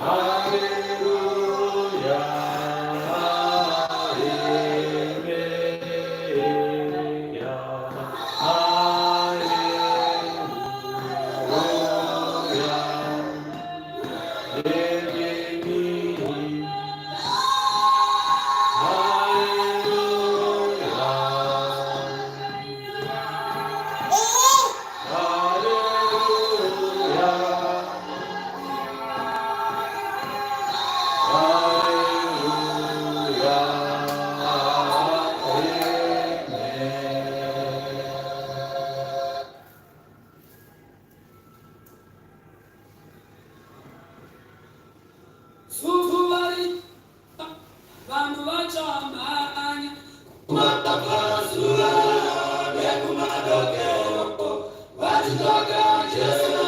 Haleluya, haleluya, haleluya. Amen. Haleluya. Haleluya. Haleluya. Amen. Zuva vanhu vachamhanya kumabvazuva nekumadokero vachitsvaka Jesu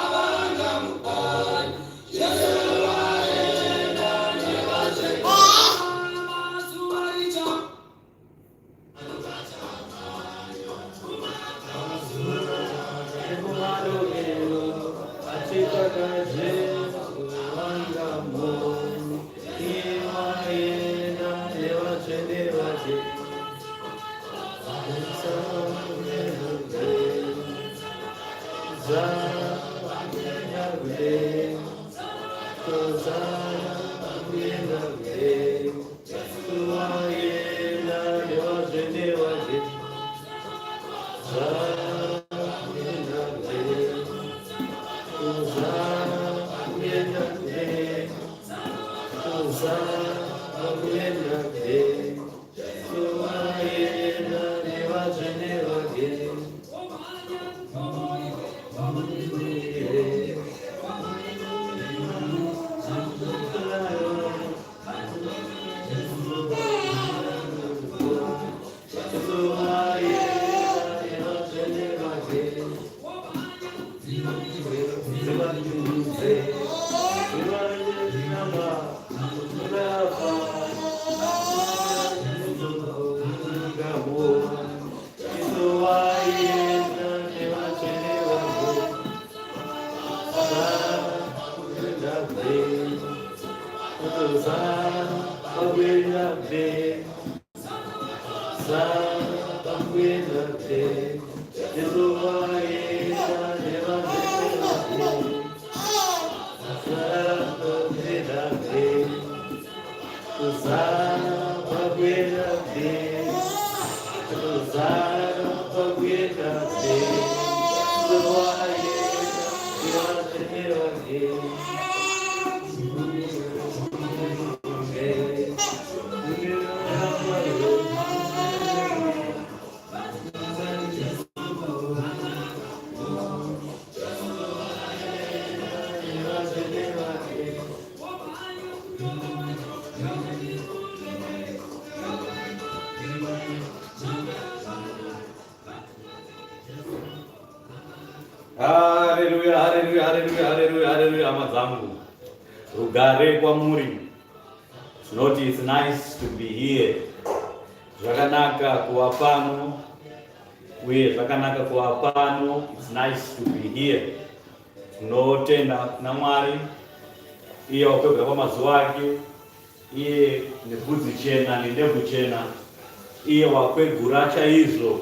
avanga mupani. Jesu vaenda nevatsvene. Zuva richa Haleluya, haleluya, haleluya, haleluya, haleluya, hama dzangu. Rugare kwamuri. Tinoti it's nice to be here. Zvakanaka kuva pano uye zvakanaka kuva pano. It's nice to be here. Tinotenda kuna Mwari iye wakwegura pamazuva ake, iye nebvudzi chena nendebvu chena, iye wakwegura chaizvo,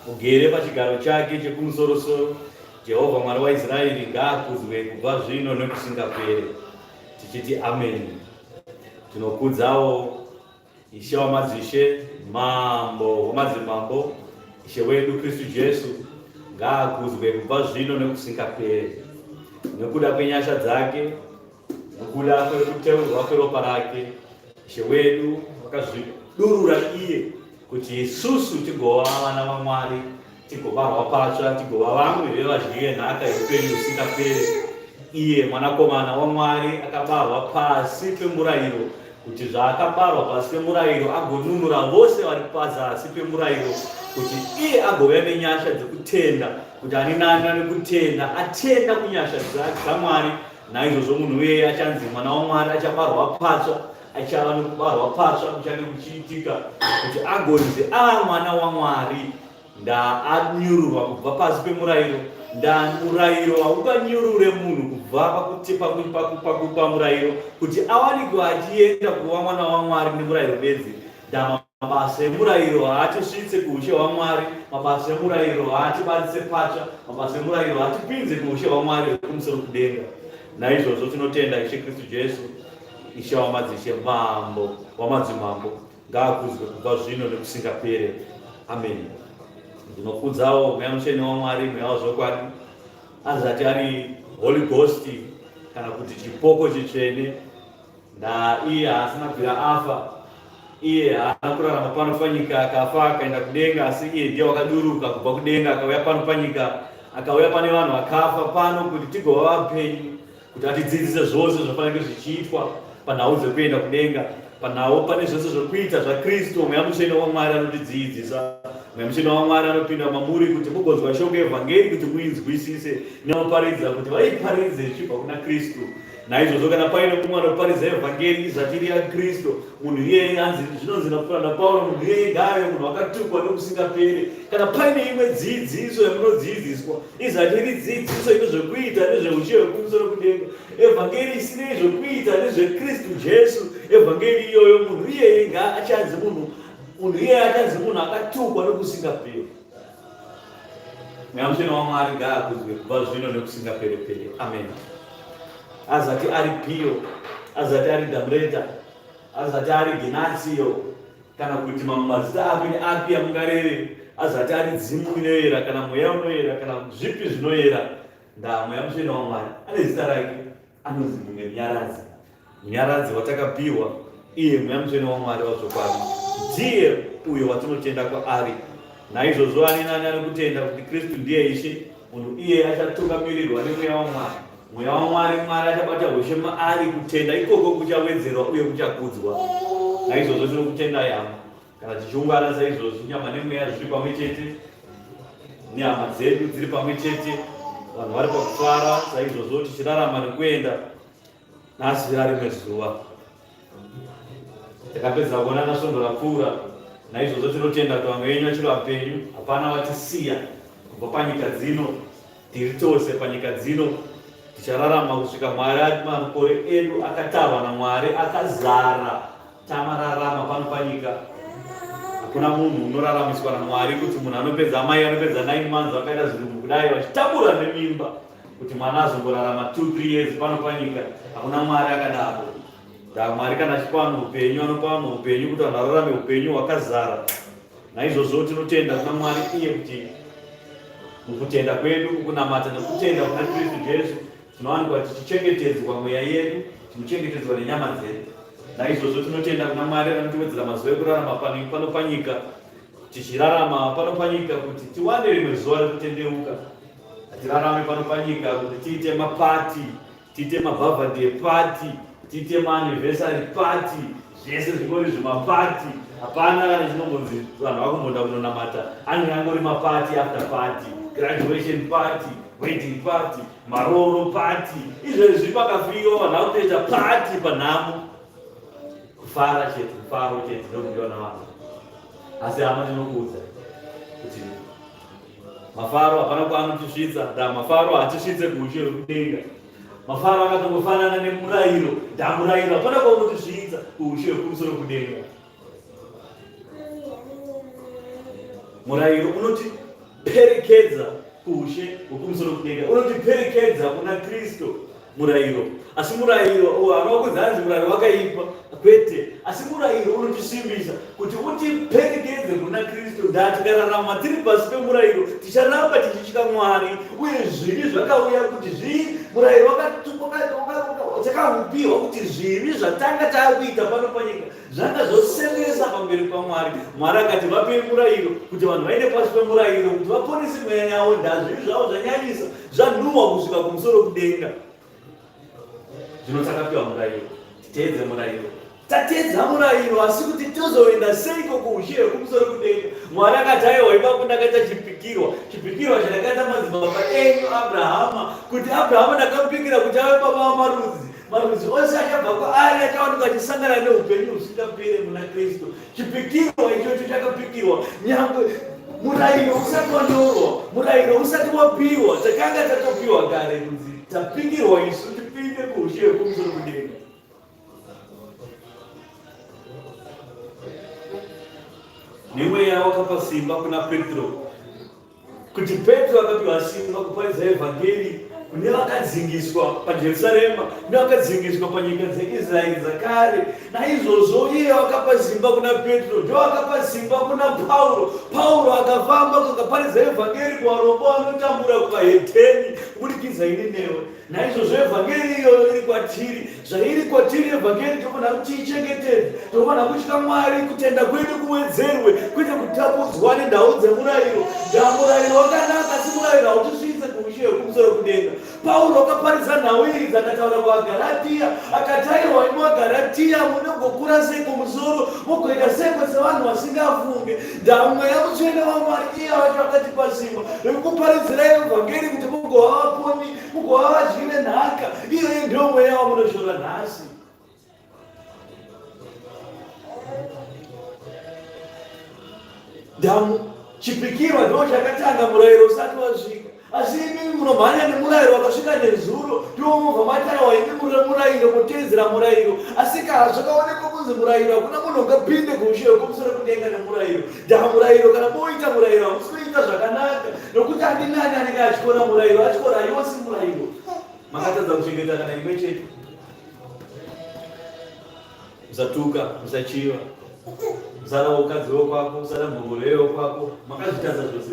ugere pachigaro chake chekumusorosoro. Jehovha Mwari waIsraeri ngaakudzwe kubva zvino nekusingapere. Tichiti amen. Tinokudzawo Ishe wamadzishe, Mambo wamadzimambo, Ishe wedu Kristu Jesu ngaakudzwe kubva zvino nekusingapere. Nekuda kwenyasha dzake, nekuda kwekuteurwa kweropa rake, Ishe wedu wakazvidurura iye kuti isusu tigova vana vaMwari, tigobarwa patsva, tigova vamwe vevadyi venhaka yeupenyu husingapere. Iye Mwanakomana waMwari akabarwa pasi pemurayiro, kuti zvaakabarwa pasi pemurayiro agonunura vose vari pazasi pemurayiro, kuti iye agouya nenyasha dzekutenda, kuti ani nani ane kutenda atenda kunyasha dzaMwari, naizvozvo munhu iyeye achanzi mwana waMwari, achabarwa patsva, achava nekubarwa patsva kuchange kuchiitika kuti agonzi ava mwana waMwari. Ndaanyururwa kubva pasi pemurayiro, ndamurayiro haunganyurure munhu kubva Kubva pakuti pamurayiro kuti awanikwe achienda kuva mwana waMwari nemurayiro bedzi. Ndama mabasa emurayiro haatisvitse kuushe hwaMwari, mabasa emurayiro haatibatise patsva, mabasa emurayiro haatipinze kuushe hwaMwari hwekumusoro kudenga. Naizvozvo tinotenda Ishe Kristu Jesu, Ishe wamadzishe, Mambo wamadzimambo, ngaakudzwe kubva zvino nekusingapere. Ameni. Ndinokudzawo Mweya Mutsvene waMwari, Mweya wazvokwadi, azati ari Holy Ghost kana kuti chipoko chitsvene. Ndaa iye haasina kubvira afa, iye haana kurarama pano panyika akafa akaenda kudenga, asi iye ndiye wakaduruka kubva kudenga akauya pano panyika, akauya pane vanhu vakafa pano kuti tigova vapenyu, kuti atidzidzise zvose zvafanira zvichiitwa panhau dzekuenda kudenga, panhau pane zvose zvokuita zvaKristu. Mweya Mutsvene waMwari anotidzidzisa, Mweya Mutsvene waMwari anopinda mamuri kuti mugonzwa shoko yevhangeri kuti muinzwisise, nevaparidza kuti vaiparidze zvichibva kuna Kristu. Naizvozvo kana paine mumwe anoparidza evhangeri izvatiri yaKristu, munhu iyeye anzi zvinonzi naPauro, munhu iyeye ngaave munhu wakatukwa nokusingaperi. Kana paine imwe dzidziso yamunodzidziswa izvatiri dzidziso ine zvekuita nezveushe hwekumusoro kudenga, evhangeri isinei zvekuita nezveKristu Jesu, evhangeri iyoyo munhu iyeye ngaachanzi munhu munhu iyeye achanzi munhu akatukwa nokusingaperi. Mweya Mutsvene waMwari ngaakudzwe kubva zvino nekusingaperepere. Amen. Azati ari Pio, azati ari Damreta, azati ari Genasio, kana kuti mamwe mazita api neapi amungareve, azati ari dzimu inoyera kana mweya unoyera kana zvipi zvinoyera, ndaa Mweya Mutsvene waMwari ane zita rake anonzi mumwe Munyaradzi. Munyaradzi watakapiwa iye Mweya Mutsvene waMwari wazvokwadi ndiye uyo watinotenda kwaari. Naizvozvo ani nani anokutenda kuti Kristu ndiye Ishe, munhu iyeye achatungamirirwa neMweya waMwari. Mweya waMwari, Mwari achabata ushe maari, kutenda ikoko kuchawedzerwa uye kuchakudzwa. Naizvozvo tinokutendai hama, kana tichiungana saizvozvi, nyama nemweya zviri pamwe chete, nehama dzedu dziri pamwe chete, vanhu vari pakufara saizvozvo, tichirarama nekuenda. Nhasi rarimwe zuva takapedza kuonana svondo rapfuura, naizvozvo tinotenda kuti vamwe venyu vachiri vapenyu, hapana vatisiya kubva panyika dzino. Tiri tose panyika dzino tichararama kusvika Mwari ati makore edu akatarwa naMwari akazara tamararama pano panyika. Hakuna munhu unoraramiswa naMwari kuti munhu anopedza amai anopedza 9 months vakaita zvirungu kudai vachitambura nemimba kuti mwana azongorarama 2 3 years pano panyika. Hakuna Mwari akadaro. Da Mwari kana achipa vanhu upenyu anopa vanhu upenyu kuti vanhu vararame upenyu hwakazara. Naizvozvo tinotenda kuna Mwari iye kuti mukutenda kwedu, mukunamata nekutenda kuna Kristu Jesu tinowanikwa tichichengetedzwa mweya yedu, tinochengetedzwa nenyama dzedu. Naizvozvo tinotenda kuna Mwari anotiwedzera mazuva ekurarama pano panyika, tichirarama pano panyika kuti tiwane rimwe zuva rekutendeuka. Hatirarame pano panyika kuti tiite mapati, tiite mabhavhadhe pati, tiite maanniversary pati, zvese zvingori zvimapati. Hapana kana chinombonzi vanhu vakumbonda kunonamata, anenge angori mapati after party, graduation party, wedding party, marooro party. Izvezvi pakafiwa vanhu vakutoita party panhamo, kufara chete, mufaro chete ndokudiwa navanhu. Asi hama, ndinokuudza kuti mafaro hapana kwaanotisvitsa. Nda mafaro hatisvitse kuushe hwekudenga. Mafaro akatongofanana nemurayiro. Nda murayiro hapana kwaunotisvitsa kuushe hwekumusoro kudenga. Murayiro unotiperekedza kuushe hwekumusoro kudenga, unotiperekedza kuna Kristu murayiro. Asi murayiro uwo hauna kunzi hanzi murayiro wakaipa, kwete. Asi murayiro unotisimbisa kuti utiperekedze kuna Kristu. Ndaa tikararama tiri pasi pemurayiro ticharamba tichitya Mwari, uye zvivi zvakauya kuti zvii murayiro takaupiwa kuti zvivi zvatanga taakuita pano panyika zvanga zvosemesa pamberi paMwari. Mwari akati vapei murayiro kuti vanhu vaende pasi pemurayiro kuti vaponese mweya yavo. Ndaa zvivi zvavo zvanyanyisa, zvanhuhwa kusvika kumusoro kudenga. Zvino takapiwa murayiro, titeedze murayiro. Tateedza murayiro, asi kuti tozoenda seiko kuushe hwekumusoro kudenga? Mwari akati aiwa, ipapo ndakaita chipikirwa, chipikirwa chandakaita madzibaba enyu Abrahama, kuti Abrahama ndakamupikira kuti ave baba vamarudzi, marudzi ose achabva kwaari achawanikwa achisangana neupenyu husingapere muna Kristu. Chipikirwa ichocho chakapikirwa nyangwe murayiro usati wanyorwa, murayiro usati wapiwa, takanga tatopiwa kare kunzi Tapikirwa isu tipinde kuushe hwekumusoro kudenga. Nemweya wakapa simba kuna Petro kuti Petro akapiwa simba kuparidza evhangeri kune vakadzingiswa paJerusarema nevakadzingiswa panyika dzeIsraeri dzakare. Naizvozvo iye wakapa simba kuna Petro, ndiwo akapa simba kuna Pauro. Pauro akafamba akaparidza evhangeri kuvarombo vanotambura, kuvahedheni, kuburikidza ini newe. Naizvozvo evhangeri iyoyo iri kwatiri. Zvairi kwatiri evhangeri tofanira kuti tiichengetedze. Tofanira kutya Mwari, kutenda kwedu kuwedzerwe, kwete kutapudzwa nenhau dzemurayiro. Murayiro wakanaka, asi murayiro hautisvitse kuushe hwekumusoro kudenga. Pauro akaparidza nhau idzi akataura kuvaGaratiya, akati, Aiwa imi vaGaratiya, munogokura seiko musoro, mugoita seiko sevanhu vasingafunge? Ndaa Mweya Mutsvene waMwari iye wacho akatipa simba rekukuparidzirai evhangeri kuti mugova vaponi, mugova vadyi venhaka. Iyoyo ndiyo mweya wamunoshora nhasi. Dhamu chipikirwa ndo chakatanga murayiro usati wasvika, asi imimi munomhanya nemurayiro wakasvika nezuro, ndiwo mobva mataiwa imi murayiro moteedzera murayiro. Asi kana zvakaonekwa kunzi murayiro, hakuna munhu ungapinde kuushe hwekumusoro kudenga nemurayiro. Dha murayiro, kana moita murayiro hamusi kuita zvakanaka, nokuti andinani anenge atyora murayiro atyora yose murayiro. Makatadza kuchengeta kana imwe chete. Musatuka, musachiva, musada mukadzi wekwako, musada mhongoro yewekwako, makazvitadza zvose.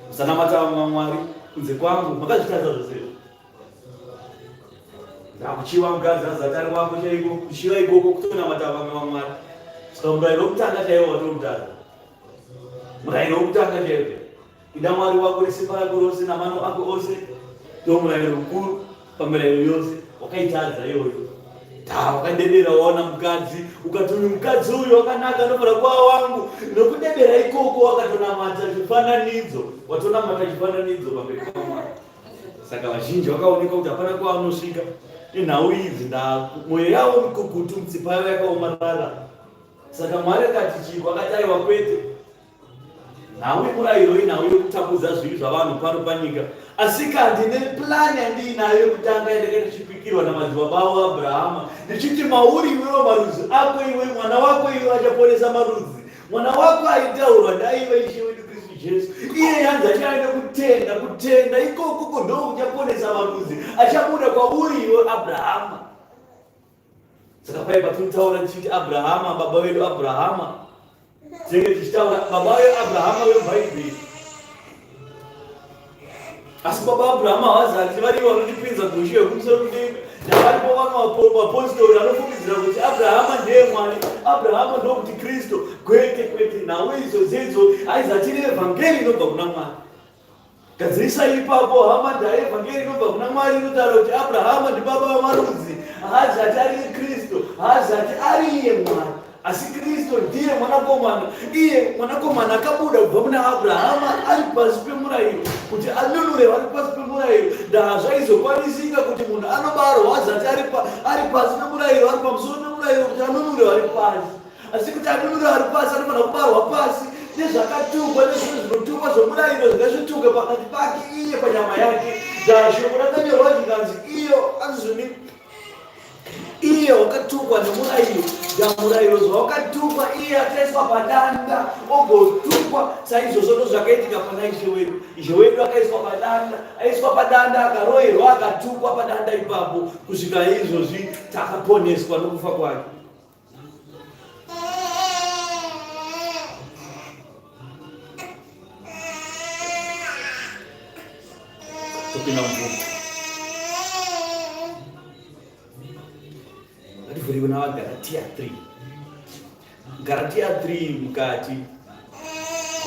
Musanamata vamwe vamwari kunze kwangu, makazvitadza zvose. Ndakuchiva mukadzi azati ari wako chaiko, kuchiva ikoko kutonamata vamwe vamwari. Saka murayiro wekutanga chaiwo watomutadza. Murayiro wekutanga chaiwo. Ida Mwari wako nesimba rako rose namano ako ose, ndiwo murayiro mukuru pamirayiro yose. Wakaitadza iyoyo. Ta wakadedera waona mukadzi ukati uyu mukadzi uyu wakanaka anofanira kuva wangu. Nokudedera ikoko wakatonamata chifananidzo, watonamata chifananidzo pamberi paMwari. Saka vazhinji vakaonekwa kuti hapana kwavanosvika nenhau idzi, nda mwoyo yavo mikukutu, mitsipa yavo yakaomarara. Saka Mwari akati chii? Akati aiwa kwete. Nhau yemurayiro inhau yekutapudza zvivi zvavanhu pano panyika. Asika ndine plani yandiinayo yekutanga yandanga ndichipikirwa namadzibaba avo Abrahama, ndichiti mauri iwewe marudzi ako iwe mwana wako iwe achaponesa marudzi. Mwana wako aitaurwa ndaiva Ishe wedu Kristu Jesu. Iye yanzi achave nekutenda, kutenda ikoko ndo kuchaponesa marudzi, achabuda kwauri iwe Abrahama. Saka paye patinotaura tichiti Abrahama, baba vedu Abrahama, tinenge tichitaura baba veAbrahama veBhaibheri. Asi baba Abrahama havazati varivo vanotipinza gushe yekumusoro kudenga. Ndavaripo vamwe vapostori vanofungidzira kuti Abrahama ndiye Mwari, Abrahama ndokuti Kristu. Kwete, kwete, nhau idzo dzedzo haizati iri evhangeri inobva kuna Mwari. Gadzirisa ipapo hama, ndaa evhangeri inobva kuna Mwari inotaura kuti Abrahama ndibaba vamarudzi, haazati ari Kristu, haazati ari iye Mwari, asi Kristu ndiye mwanakomana, iye mwanakomana akabuda kubva muna Abrahama ari pasi pemurayiro kuti anunure vari pasi pemurayiro. Ndaa zvaizokwanisika kuti munhu anobarwa azati ari pasi pemurayiro, ari pamusoro pemurayiro kuti anunure vari pasi. Asi kuti anunure ari pasi anofanira kubarwa pasi nezvakatukwa nezvinhu zvinotukwa zvomurayiro zvingazvituke pakati pake iye panyama yake. Shoko rakanyorwa zvikanzi iyo anzvini iye wakatukwa nemurayiro ndamurayiro zvawakatukwa iye akaiswa padanda ogotukwa saizvozvo ndozvakaitika pana ishe wedu. Ishe wedu akaiswa padanda, aiswa padanda akaroerwa akatukwa padanda ipapo kusvika izvozvi takaponeswa nokufa kwake. Topinda mubhuku. Ngativhure kuna vaGaratia 3. Garatia 3 mukati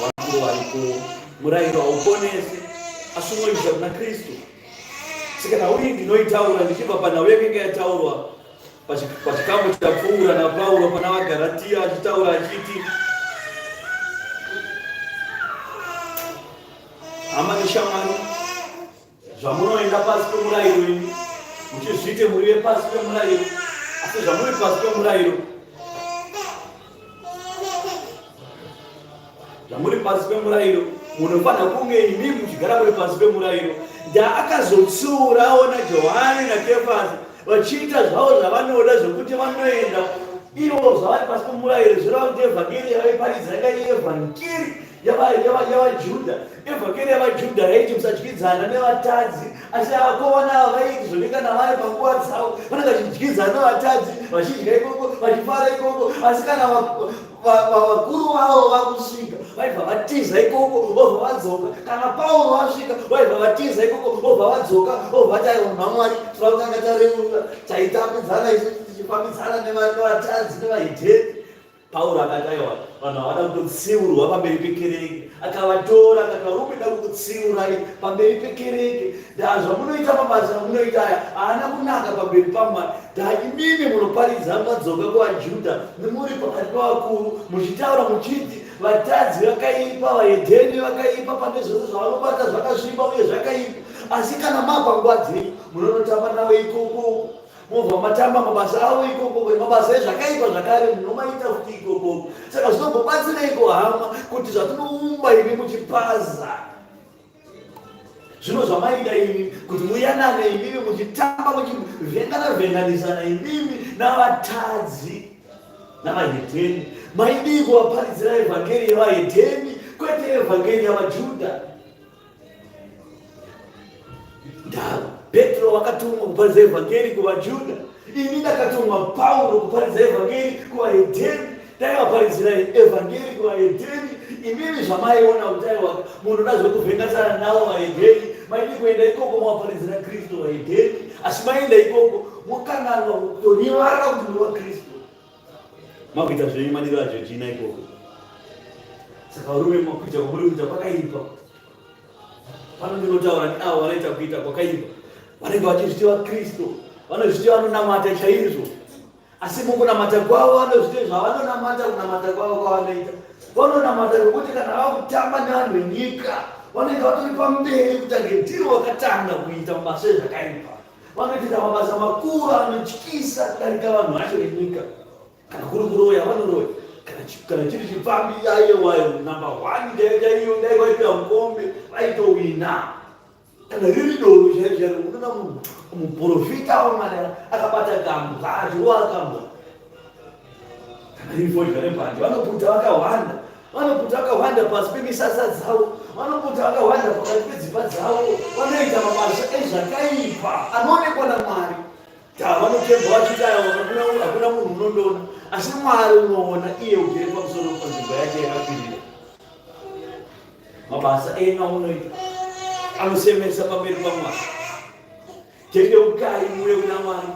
vakuru variko murayiro hauponesi asi unoisa kuna Kristu. Saka nhau iyi ndinoitaura ndichibva panhau yakanga yataurwa Pachikamu chapfuura naPauro pana vaGaratia achitaura achiti, hama neshamwari, zvamunoenda pasi pemurayiro imi muchizviite muri vepasi pemurayiro, asi zvamuri pasi pemurayiro, zvamuri pasi pemurayiro. Munofanira kunge imi muchigara muri pasi pemurayiro. Ndaakazotsiurawo naJohani naKefasi vachiita zvavo zvavanoda zvekuti vanoenda ivo zvavari pasi pemurayiro, zvoreva kuti evhangeri yavaiparidza yanga iri evhangeri yavaJudha. Evhangeri yavaJudha yaiti musadyidzana nevatadzi, asi vakomana ava vaiti zvone kana vari panguva dzavo vanenge vachidyidzana nevatadzi, vachidya ikoko, vachifara ikoko, asi kana vakuru vavo vakusvika vaibva vatiza ikoko vobva vadzoka. Kana Pauro vasvika vaibva vatiza ikoko vobva vadzoka, vobva vati aiwa munhu waMwari tinoda kutanga tareurura, taitambidzana isu tichifambidzana nevatadzi nevahedheni. Pauro akati aiwa vanhu havada kutotsiurwa pamberi pekereke. Akavatora akati varume da kukutsiurai pamberi pekereke, ndaa zvamunoita mabasa amunoita aya haana kunaka pamberi paMwari. Ndaa imimi munoparidza madzoka kuvaJudha nemuri pakati pavakuru muchitaura muchiti vatadzi vakaipa, vahedheni vakaipa, pane zvose zvavanobata zvakasviba uye zvakaipa, asi kana mapa nguva dzenyu munonotamba navo ikoko mobva matamba mabasa avo ikoko, mabasa ezvakaipa zvakare munomaita futi ikoko. Saka zvinombobatsireiko hama kuti zvatinoumba imi muchipaza zvino zvamaida imi kuti muyanane imimi muchitamba muchivhengana vhenganisana imimi navatadzi navahedheni? Maidii kuvaparidzira evhangeri yevahedheni kwete evhangeri yavaJudha? Ndava Petro wakatumwa kuparidza evhangeri kuvaJudha, ini ndakatumwa Pauro kuparidza evhangeri kuvahedheni. Taivaparidzira evhangeri kuvahedheni, imimi zvamaiona kuti aiwa munhu unoda zvekuvhenganisana navo vahedheni, maidi kuenda ikoko mavaparidzira Kristu vahedheni, asi maenda ikoko mokanganwa kutorivara kuti muri vaKristu, makuita zvenyu madiro aJojina ikoko. Saka varume, makuita kwamuri kuita kwakaipa. Pano ndinotaura neavo vanoita kuita kwakaipa, vanenge vachizviti vaKristu, vanozviti vanonamata chaizvo, asi mukunamata kwavo vanozviti zvavanonamata, kunamata kwavo kwavanoita vanonamata nokuti kana vakutamba nevanhu venyika vanenge vatori pamberi kutange ndiro vakatanga kuita mabasa ezvakaipa. Vanotoita mabasa makuru anotyisa kudarika vanhu vacho venyika. Kana kuri kuroya vanoroya, kana chiri chipfambi aiwa number one chaiyo chaiyo, dai vaipiwa mukombe vaitowina. Kana riri doro chairo chairo, unoona munhu muprofita waMwari akabata kambwa, achirova kambwa. Kana riri fodya nebhandi, vanoputa vakawanda, vanoputa vakawanda pasi pemisasa dzavo, vanoputa vakawanda pakati pedzimba dzavo, vanoita mabasa ezvakaipa anoonekwa naMwari. Vanotembwa vachiti aiwa hakuna munhu unondoona, asi Mwari unoona, iye ugere pamusoro panzvimbo yake yakakwirira. Mabasa enyu amunoita anosemesa pamberi paMwari. Tendeukai muuye kuna Mwari,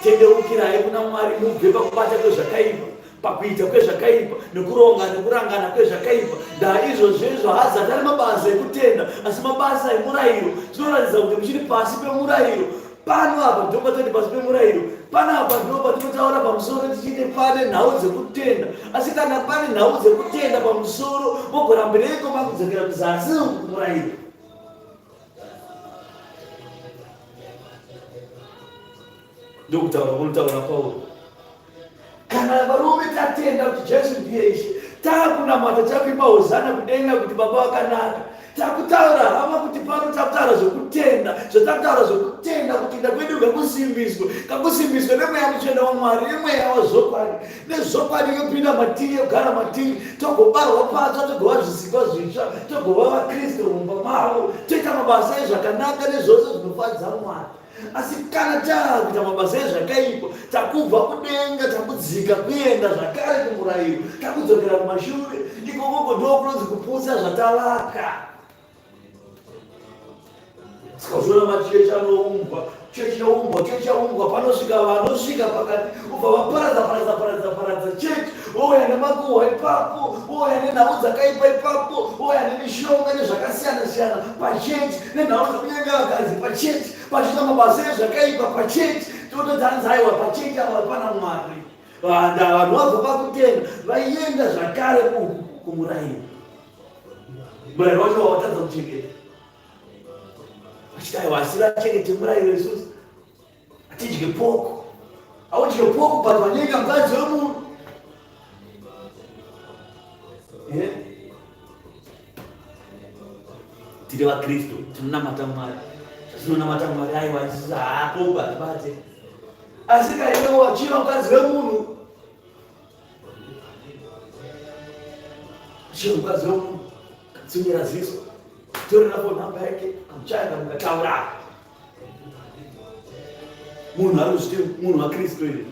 tendeukirai kuna Mwari, mubve pakubata kwezvakaipa, pakuita kwezvakaipa, nekuronga nekurangana kwezvakaipa. Ndaa izvozvo izvo haazati ari mabasa ekutenda, asi mabasa emurayiro. Zvinoratidza kuti muchiri pasi pemurayiro. Pano apa ndipo patoti pasi pemurayiro, pano apa ndipo patinotaura pamusoro tichiti pane nhau dzekutenda. Asi kana pane nhau dzekutenda pamusoro, mogorambireiko makudzokera kuzasi kumurayiro? Ndokutaura kunotaura Pauro. Kana varume tatenda kuti Jesu ndiye Ishe, takunamata takuimba hozana kudenga kuti Baba vakanaka. Takutaura hama kuti pano takutaura zvekutenda, zvatakutaura zvekutenda, kutenda kwedu ngakusimbiswe, ngakusimbiswe nemweya mutsvene waMwari, nemweya wazvokwadi, nezvokwadi yopinda matiri, yogara matiri, togobarwa patsva, togova zvisikwa zvitsva, togova vaKristu mumba mavo, toita mabasa ezvakanaka nezvose zvinofadza Mwari. Asi kana taakuita mabasa ezvakaipa, takubva kudenga, takudzika kuenda zvakare kumurayiro, takudzokera kumashure. Ikokoko ndo kunonzi kuputsa zvatavaka. Saka uchiona machechi anoumbwa, chechi yaumbwa, chechi yaumbwa, panosvika vanosvika pakati, ubva vaparadza paradza paradza paradza chechi, vouya nemakuhwa ipapo, vouya nenhau dzakaipa ipapo, vouya nemishonga nezvakasiyana siyana pachechi, nenhau dzekunyenga vakadzi pachechi, pachiita mabasa ezvakaipa pachechi. Tinototi hanzi aiwa pachechi apa pana Mwari. Vanda vanhu vabva pakutenda vaienda zvakare kumurayiro. Murayiro wacho wavatadza kuchengeta, vachiti aiwa asi vachengete murayiro, isusu hatidye poko. Haudye poko but wanyenga mukadzi wemunhu. Tiri vaKristu, tinonamata Mwari. Zvatinonamata Mwari, aiwa isusu haapo hatibate. Asi kaiwe wachiva mukadzi wemunhu, chiva mukadzi wemunhu, katsinyira ziso, torera phone number yake, kamuchaya kamukataura. Munhu ari kuzviti munhu waKristu here?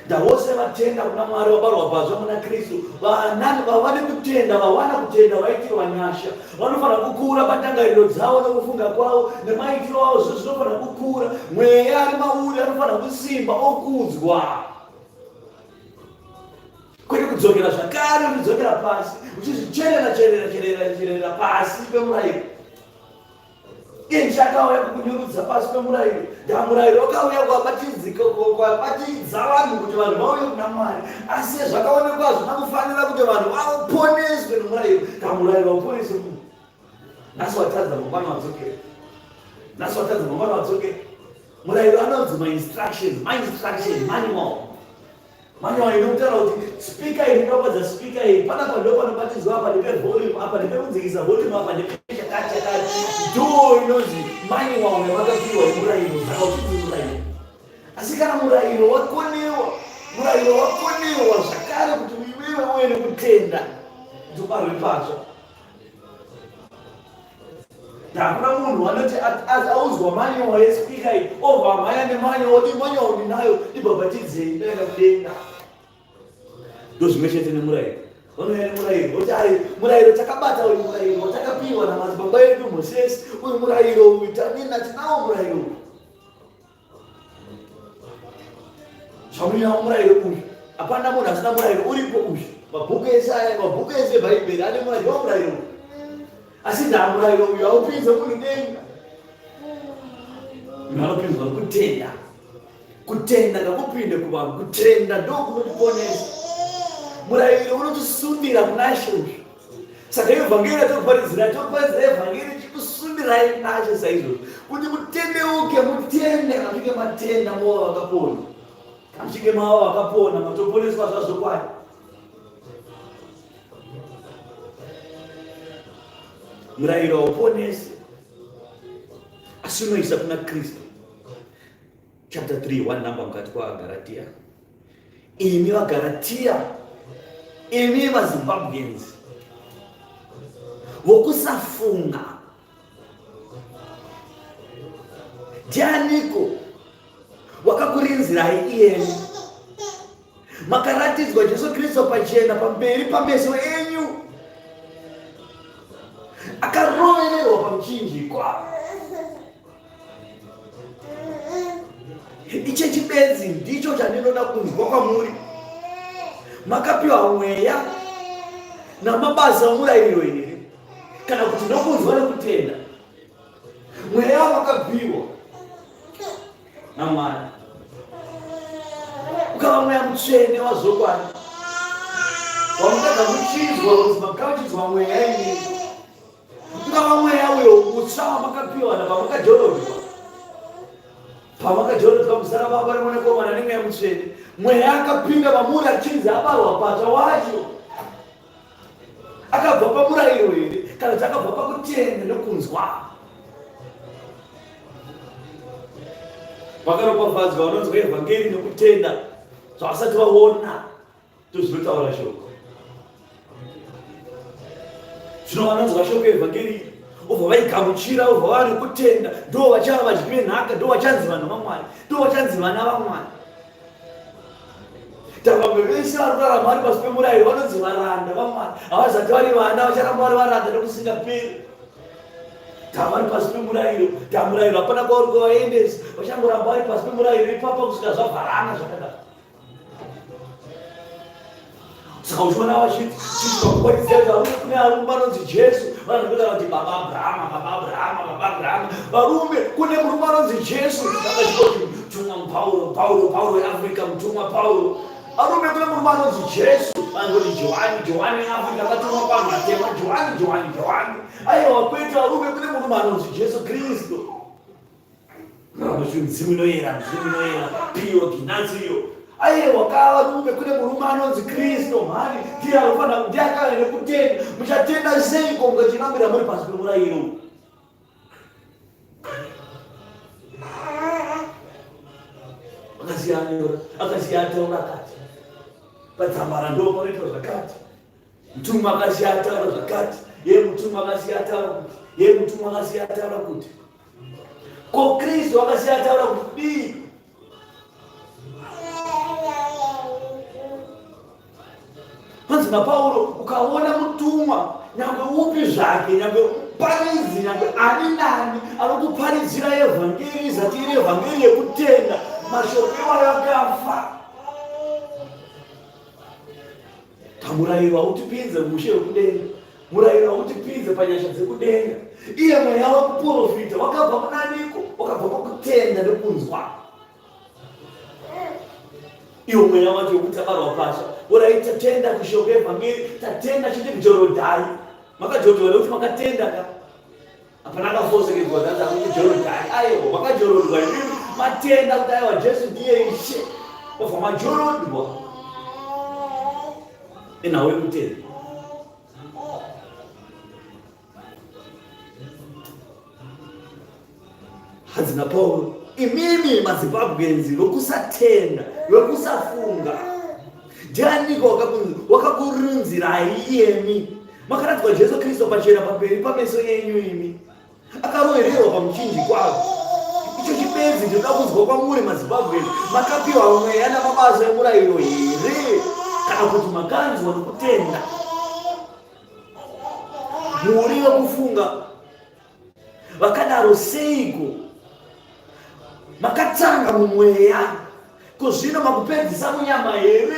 Ndavose vatenda kuna Mwari vabarwa patsva muna Kristu, vane kutenda, vawana kutenda, vaitirwa nyasha, vanofanira kukura pandangariro dzavo nokufunga kwavo nemaitiro avo, zvo zvinofanira kukura. Mweya ari mauri anofanira kusimba okudzwa, kwete kudzokera zvakare uchidzokera pasi uchizvicherera cherera cherera cherera pasi pemurayiro. Ishe akauya kukunyurudza pasi pemurayiro. Ndamurayiro wakauya kuvabatidza vanhu kuti vanhu vauye kuna Mwari. Asi zvakaonekwa hazvina kufanira kuti vanhu vaponeswe nomurayiro. Ndamurayiro hauponese munhu. Nhasi watadza mangwana wadzokera. Nhasi watadza mangwana wadzokera. Murayiro anonzi mainstructions, mainstruction, manual. Manual inotaura kuti speaker iyi ndinopadza speaker iyi panapa ndo panobatidzwa apa ndipe volume apa ndipe kudzikisa volume apa ndipe chakati chakati ndo inonzi manual yavakapiwa yemurayiro saka uchinzi murayiro asi kana murayiro wakonewa murayiro wakonewa zvakare kuti iwewe uve nekutenda kuti ubarwe patsva Hakuna munhu anoti audzwa manual yespeaker iyi obva amhanya nemanual oti manual ndinayo ndibhabhatidzei ndaenda kudenga. Ndozvimwe chete nemurayiro. Vanouya nemurayiro voti ai murayiro takabata uyu murayiro watakapiwa namadzibaba edu Mosesi uyu murayiro uyu tanina tinawo murayiro uyu. Zvamuinawo murayiro uyu hapana munhu asina murayiro uripo uyu mabhuku ese aya mabhuku ese ebhaibheri ane murayiro murayiro uyu asi ndaa murayiro uyu haupinze munhu denga munhu anopinzwa kutenda kutenda ngakupinde kuvanhu kutenda ndokunotiponesa murayiro unotisundira kuna Ishe uyu Saka evhangeri yatirikuparidzira tirikuparidzira evhangeri ichikusundirai nashe saizvozvo kuti mutendeuke mutende kana muchinge matenda mova vakapona kana muchinge mava vakapona matoponeswa zvazvokwadi murayiro hauponesi asi unoisa kuna kristu chapter 3 one number mukati kwaagaratia Imi vaGaratia, imi vaZimbabweans vokusafunga, ndianiko wakakurinzirai iyeni? Makaratidzwa Jesu Kristu pachena pamberi pameso enyu, akarovererwa pamuchinjikwa. Ichechi bedzi ndicho chandinoda kunzwa kwamuri. Makapiwa mweya namabasa omurayiro here, kana kuti nokunzwa nokutenda? Mweya wakapiwa naMwari ukava mweya mutsvene wazvokwadi wamukagamuchidzwa kunzi makagamuchidzwa mweya inini Ungava mweya uyo mutsva wamakapiwa napamakajorodzwa pamakajorodzwa muzita rababa remwanakomana nemweya mutsvene mweya akapinda mamuri achinzi abarwa patsva wacho akabva pamurayiro here kana kuti akabva pakutenda nokunzwa vakaropafadzwa vanonzwa evhangeri nokutenda zvavasati vaona Ndozvinotaura shoko. Zvino vanonzwa shoko evhangeri obva vaigamuchira obva vava nekutenda ndo vachava vadyi venhaka ndo vachanzi vanhu vamwari ndo vachanzi vana vamwari tavamwe vese vari kurarama vari pasi pemurayiro vanonzi varanda vamwari havazati vari vana vacharamba vari varanda nokusingaperi tava vari pasi pemurayiro tamurayiro hapana kwauri kuvaendesa vachangoramba vari pasi pemurayiro ipapa kusvika zvavharana zvakadaro saka uchiona vachikubatsidzira varume kune varume vanonzi jesu vanhu kuti baba abrahama baba abrahama baba abrahama varume kune murume anonzi jesu vakachitoti mutumwa pauro pauro pauro weafrica mutumwa pauro varume kune murume anonzi jesu vanoti johani johani weafrica akatumwa kwanhu atema johani johani johani aiwa kwete varume kune murume anonzi jesu kristu Midzimu inoyera, midzimu inoyera, piyo, ginatsi iyo. Aiwa kava rume kune murume anonzi Kristu mhani ndiye anofanira ndiye akave nekutenda. Muchatenda seiko mukachirambira muri pasi pemurayiro? Akasiya anyora, akasiya ataura akati padzambara ndo panoitwa zvakati. Mutumwa akasiya ataura zvakati, ye mutumwa akasiya ataura kuti, ye mutumwa akasiya ataura kuti. Ko Kristu akasiya ataura kuti dii? Hanzi naPauro, ukaona mutumwa nyangwe upi zvake, nyangwe muparidzi, nyangwe ani nani anokuparidzira evhangeri izati iri evhangeri yekutenda, mashoko iwayo akafa. Pamurayiro hautipinze muushe hwekudenga, murayiro hautipinze panyasha dzekudenga. Iye mweya wekuprofita wakabva kunaniko? Wakabva pakutenda nekunzwa. Iwo mweya wacho wekuti tabarwa patsva, orai tatenda kushoko evhangeri, tatenda chete kujorodhai. Makajorodhwa nekuti makatenda ka Hapana akafosekerwa zvanzi akuti Jorodhani. Aiwa, makajorodhwa imimi matenda kuti aiwa Jesu ndiye Ishe. Obva majorodhwa. Inhau yekutenda. Hanzi naPauro, imimi maZimbabweans vokusatenda, vokusafunga. Ndianiko wakakurunzirai iyemi? Makaratidzwa Jesu Kristu pachena pamberi pameso enyu imi. Akarovererwa pamuchinjikwa. Icho chibenzi ndinoda kunzwa kwamuri maZimbabwe makapiwa mweya namabasa emurayiro here kana kuti makanzwa nokutenda? Muri vekufunga vakadaro seiko? Makatanga mumweya, ko zvino makupedzisa munyama here?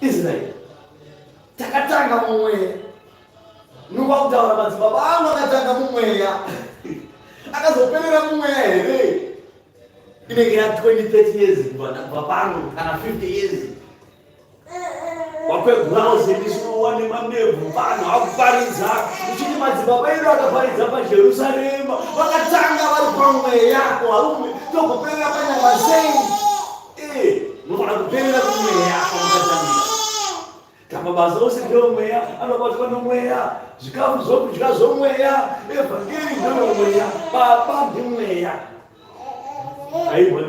Israeri takatanga mumweya nokwa kutaura madzibaba angu akatanga mumweya akazoperera mumweya here inenge ya 20 30 years kubva pano kana 50 years wakwegurawo zendisuwa nemandebvu vanhu akuparidza uchiti madzibaba edu akaparidza pajerusarema vakatanga vari pamweya varume togoperera panyama sei Eh, munofanira kuperera kumweya kwamakatangira. Mabasa ose ndeomweya, anobatwa nomweya, zvikafu zvokudya zvomweya, evhangeri ndeyomweya, baba ndimweya. Aibwa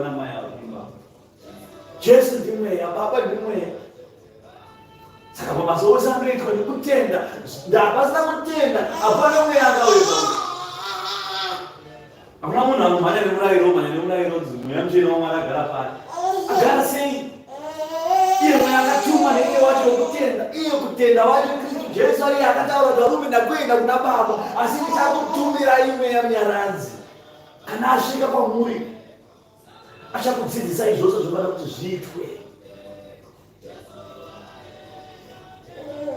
namai avo Jesu ndimweya, baba ndimweya. Saka mabasa ose anoitwa nekutenda. Ndapasina kutenda, hapana mweya angauya. Hakuna munhu anomhanya nemurayiro, omhanya nemurayiro, mweya mutsvene waMwari agara pari. Agara sei? Iye mweya akatumwa neiye wacho wekutenda, iye kutenda wacho Kristu Jesu ariye akataura kuti varume ndakuenda kuna Baba, asi ndichakutumirai mweya munyaradzi. Kana asvika kwamuri, achakudzidzisai zvose zvinofanira kuti zviitwe.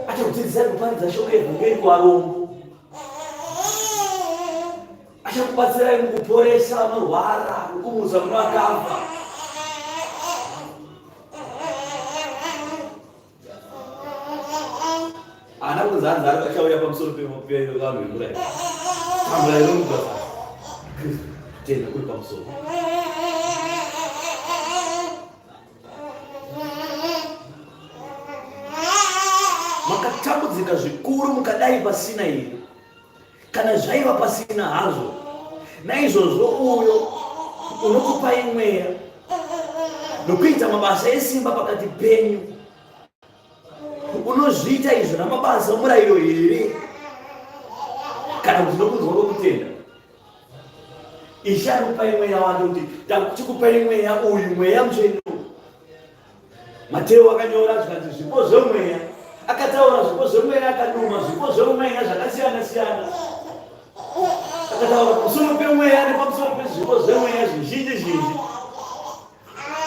Achakudzidzisai kuparidza shoko yevhangeri kuvarombo. Achakubatsirai mukuporesa vanorwara nokumutsa kune vakafa. Haana kunzi hanzi ari achauya pamusoro pevanhu vemurayiro. Pamurayiro unobva Kristu kutenda kuri pamusoro. Makatambudzika zvikuru mukadai pasina here? Kana zvaiva pasina hazvo, naizvozvo uyo unokupai mweya nokuita mabasa esimba pakati penyu unozviita izvo namabasa omurayiro here kana kuti nokunzwa kwokutenda? Ishe anokupai mweya wake kuti takuchikupai mweya uyu, mweya mutsvene. Mateo akanyora zvikanzi zvipo zvemweya, akataura zvipo zvemweya, akaduma zvipo zvemweya zvakasiyana siyana, akataura pamusoro pemweya nepamusoro pezvipo zvemweya zvizhinji zhinji.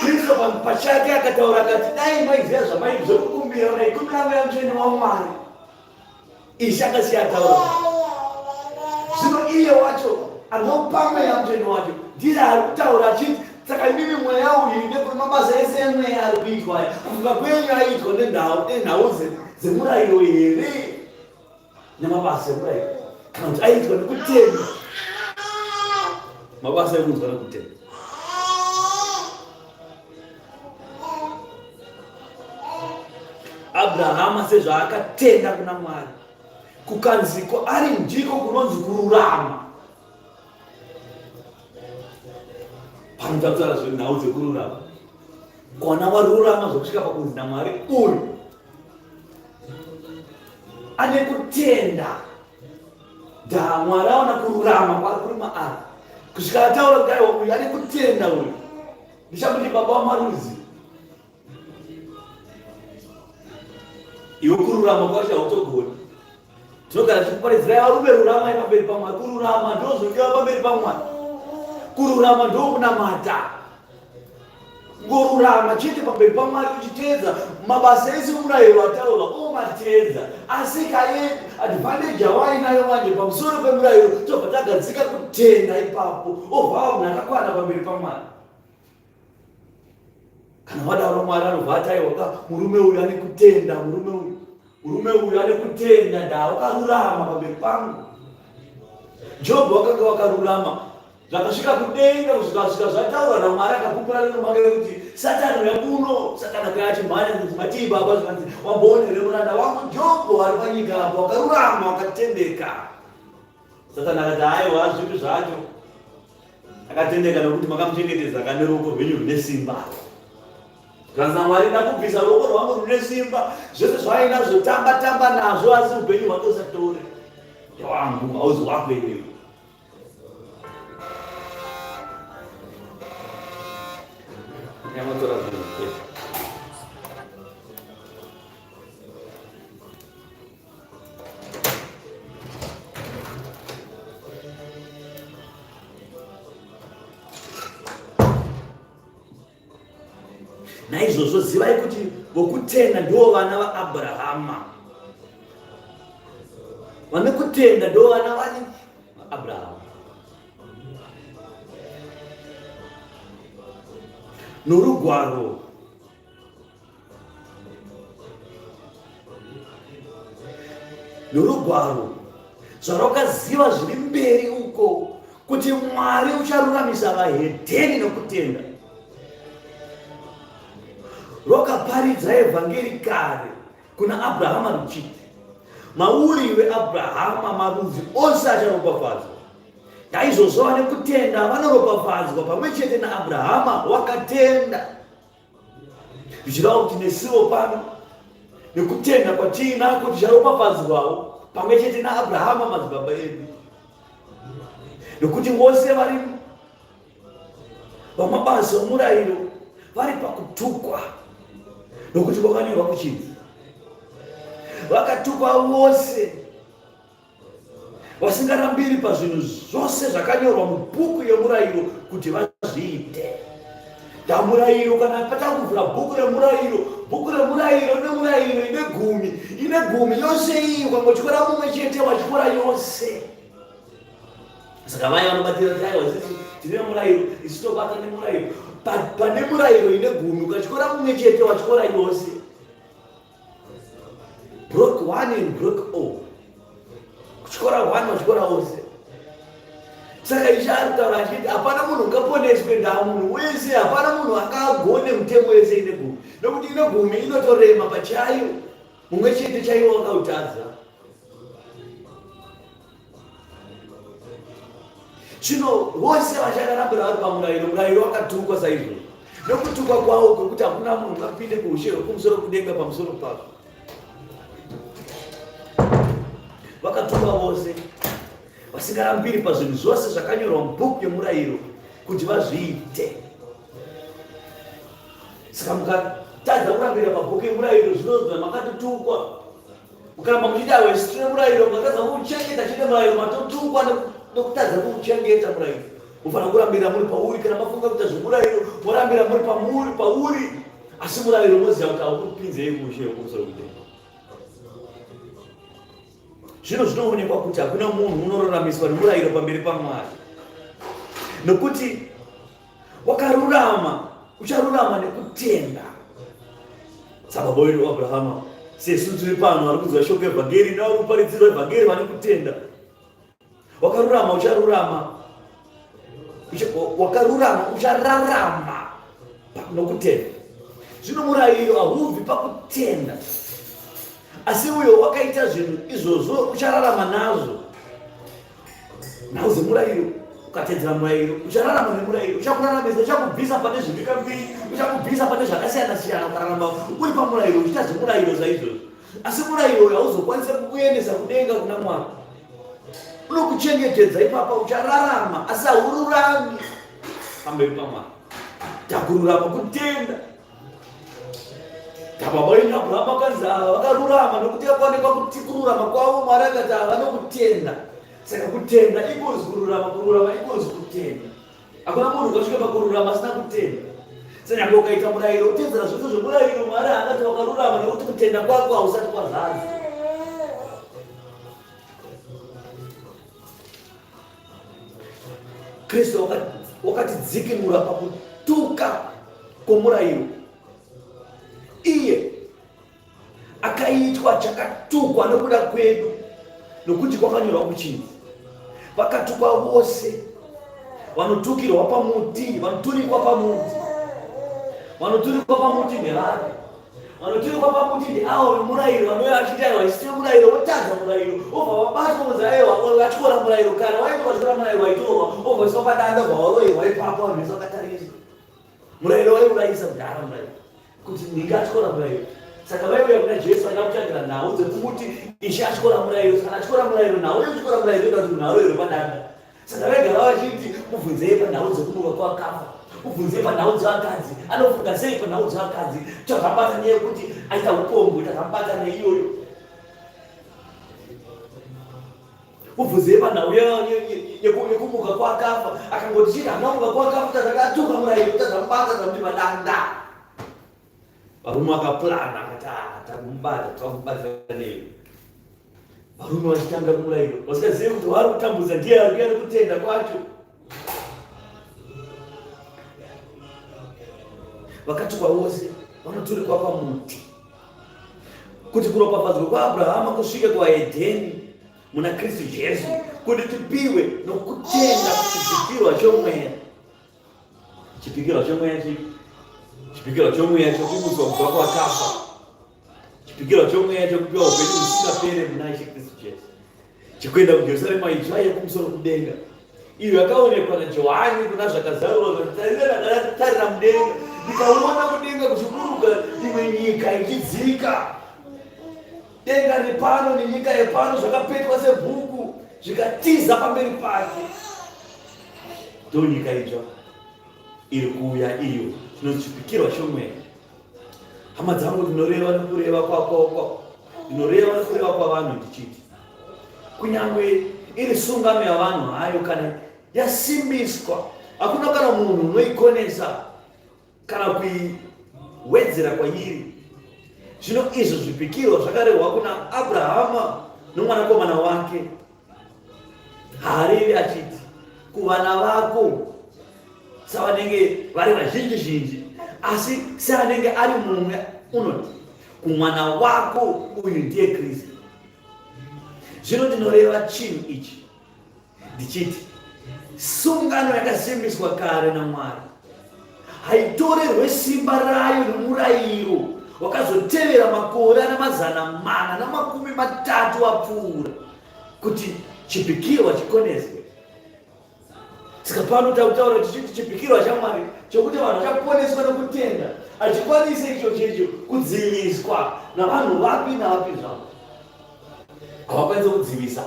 Kristu pachake akataura akati, dai maiziva zvamai zvekukumbira, maikumbira mweya mutsvene waMwari. Ishe akasiya ataura. Zvino iye wacho anopa mweya mutsvene wacho ndiye ari kutaura achiti saka imimi mweya uyu nekuri mabasa ese emweya ari kuitwa aya kufunga kwenyu aiitwa nenhau nenhau dzemurayiro here nemabasa emurayiro kana kuti aiitwa nekutenda mabasa ekunzwa nekutenda. Abrahama sezvaakatenda kuna Mwari, kukanzi kwaari ndiko kunonzi kururama. Pano takutaura zvenhau dzekururama. Kwana warurama zvokusvika pakunzi naMwari uyu ane kutenda dha Mwari aona kururama kwari kuri maari kusvika ataura kuti aiwa uyu ane kutenda uyu ndichakuti baba wamarudzi iwe kururama kwacho hautogoni tinogara tichikuparidzirai varume ruramai pamberi pamwari kururama ndozvodiwa pamberi pamwari kururama ndokunamata ngorurama chete pamberi pamwari uchiteedza mabasa ese omurayiro ataurwa omateedza asi kaye advantage yawainayo manje pamusoro pemurayiro tobva tagadzika kutenda ipapo obva munhu akakwana pamberi pamwari Kana wadaro Mwari anobva ati aiwa ka murume uyu ane kutenda, murume uyu murume uyu ane kutenda ndaa wakarurama pamberi pangu. Jobho wakanga wakarurama zvakasvika kudenga kusvika zvataurwa naMwari akapupura nemake kuti Satani uya kuno, Satani akauya achimhanya kuti matii baba zvikanzi wamboona here muranda wangu Jobho ari panyika apo wakarurama wakatendeka. Satani akati aiwa zvipi zvacho Akatendeka nokuti makamuchengetedza kane ruoko rwenyu rune simba. Zvanzi naMwari ndakubvisa ruoko rwangu rune simba, zvese zvaainazvo tamba tamba nazvo, asi upenyu hwake usatore. Wangu hauzi wako iwewe. Nyamatora zvinhu. Naizvozvo zivai kuti vokutenda ndivo vana vaAbrahama. Vane kutenda ndivo vana vani vaAbrahama. Norugwaro Norugwaro zvarwakaziva zviri mberi uko kuti Mwari ucharuramisa vahedheni nokutenda. Rwakaparidza evhangeri kare kuna Abrahama ruchiti, mauri iwe Abrahama marudzi ose acharopafadzwa. Naizvozvo vane kutenda vanoropafadzwa pamwe chete naAbrahama wakatenda. Zvichireva kuti nesuwo pano nekutenda kwatiinako ticharopafadzwawo pamwe chete naAbrahama madzibaba edu, nekuti vose vari vamabasa omurayiro vari pakutukwa, nokuti kwakanyorwa kuchinzi vakatukwa vose vasingarambiri pazvinhu zvose zvakanyorwa mubhuku yemurayiro kuti vazviite. Ndamurayiro kana patakuvhura bhuku remurayiro, bhuku remurayiro nemurayiro ine gumi, ine gumi yose iyi ukangotyora mumwe chete watyora yose. Saka vaya vanobatira kuti aiwa sisi tine murayiro isu tobata nemurayiro. Pane murayiro ine gumi ukatyora mumwe chete watyora yose. Broke one and broke all. Kutyora one watyora wose. Saka ishe ari kutaura achiti hapana munhu ungaponeswe ndaa munhu wese, hapana munhu akagone mutemo yese ine gumi, nokuti ine gumi inotorema pachayo, mumwe chete chaiwo wakautadza. Zvino vose vachararambira vari pamurayiro, murayiro wakatukwa saizvozvo nokutukwa kwawo kwekuti hakuna munhu ungapinde kuushe hwekumusoro kudenga pamusoro pazvo. Vakatukwa vose vasingarambiri pazvinhu zvose zvakanyorwa mubhuku yomurayiro kuti vazviite. Saka mukatadza kurambira pabhuku yomurayiro zvinonzi makatotukwa. Mukaramba muchiita wese tine murayiro, mukatadza kuuchengeta chete murayiro matotukwa nokutadza kuuchengeta murayiro. Mufanira kurambira muri pauri kana mafunga kuita zvemurayiro, morambira muri pamuri pauri, asi murayiro moziva kuti haukupinzei kuushe hwekumusoro kudenga. Zvino zvinoonekwa kuti hakuna munhu unoruramiswa nemurayiro pamberi paMwari, nokuti Wakarurama ucharurama nekutenda. Sababa wedu Abrahama, sesu tiri pano vari kunzwa shoko evhangeri nevari kuparidzirwa evhangeri vane kutenda. Wakarurama ucharurama, wakarurama uchararama nokutenda. Zvino murayiro haubvi pakutenda. Asi uyo wakaita zvinhu izvozvo uchararama nazvo. Nhau dzemurayiro, ukatedzera murayiro uchararama nemurayiro, uchakuraramisa, uchakubvisa pane zvibikambiri, uchakubvisa pane zvakasiyana siyana, ukararama uri pamurayiro uchiita zvemurayiro saizvozvo. Asi murayiro uyo hauzokwanisa kukuendesa kudenga kuna Mwari. Unokuchengetedza ipapa, uchararama asi haururami pamberi paMwari. Takururama kutenda. Baba venyu Abrahamu akanzi ava vakarurama nokuti akaonekwa kuti kururama kwavo Mwari akati ava vanokutenda. Saka kutenda equals kururama, kururama equals kutenda. Hakuna munhu ungasvika pakururama asina kutenda. Saka ukaita murayiro utedzera zvose zvemurayiro Mwari haangati wakarurama nokuti kutenda kwako hausati kwazadza. Kristu wakatidzikinura pakutuka kwomurayiro. Iye akaitwa chakatukwa nokuda kwedu, nokuti kwakanyorwa kuchinzi, vakatukwa vose vanotukirwa pamuti, vanoturikwa pamuti, vanoturikwa pamuti ndevapi? Vanoturikwa pamuti ndeavo vemurayiro vanouya vachiti aiwa isu tine murayiro, votadza murayiro, obva vabatwa kunzi aiwa vatyora murayiro kare, waiti vatyora murayiro waitorwa, obva vaiswa padanda, obva varohwa ipapo, vanhu vese vakatarisa. Murayiro waiurayisa kudhara murayiro kuti ndinge atyora murayiro. Saka vaiuya kuna Jesu vaida kutsvagira nhau dzekumuti Ishe atyora murayiro, saka atyora murayiro, nhau yekutyora murayiro inoda kuti munhu arohwerwe padanda. Saka vaigara vachiti mubvunzei panhau dzekumuka kwakafa, mubvunzei panhau dzevakadzi, anofunga sei panhau dzevakadzi. Takabata neyekuti aita upombwe, takabata neiyoyo. Mubvunzei panhau yekumuka kwakafa, akangoti chii haana kumuka kwakafa, takatuka murayiro, tazamubata tamuti madanda. Varume vakaplana akati ah, takumubata, takumubata nei. Varume vachitanga kumurayiro vasingazivi kuti waari kutambudza ndiye ari kuya nekutenda kwacho. Vakatukwa vose vanoturikwa pamuti kuti kuropafadzwa kwaAbrahama kusvike kuvaHedheni muna Kristu Jesu, kuti tipiwe nokutenda kuchipikirwa chomweya. Chipikirwa chomweya chipi? Chipikirwa chomweya chokumutswa kubva kwakafa. Chipikirwa chomweya chokupiwa upenyu husingapere muna Ishe Kristu Jesu. Chikuenda kuJerusarema itsva yekumusoro kudenga. Iyo yakaonekwa naJohani kuna zvakazarurwa zvati tarira ndakatarira mudenga ndikaona kudenga kuchiburuka imwe nyika ichidzika. Denga repano nenyika yepano zvakapetwa sebhuku zvikatiza pamberi pake. Ndonyika itsva iri kuuya iyo chinonzi chipikirwa chomweya. Hama dzangu, ndinoreva nokureva kwakoko, ndinoreva nokureva kwavanhu ndichiti, kunyange iri sungano yavanhu hayo, kana yasimbiswa, hakuna kana munhu unoikonesa kana kuiwedzera kwairi. Zvino izvo zvipikirwa zvakarehwa kuna Abrahama nomwanakomana wake. Haarevi achiti kuvana vako savanenge vari vazhinji zhinji, asi seanenge ari mumwe unoti kumwana wako uyu ndiye Kristu. Zvino ndinoreva chinhu ichi ndichiti sungano yakasimbiswa kare naMwari haitorerwe simba rayo nomurayiro wakazotevera makore ana 430 apfuura kuti chipikirwa chikoneswe. Saka pano takutaura tichiti chipikirwa chaMwari chokuti vanhu vachaponeswa nokutenda hachikwanise icho checho kudziviswa navanhu vapi navapi zvavo. Havakwanise kudzivisa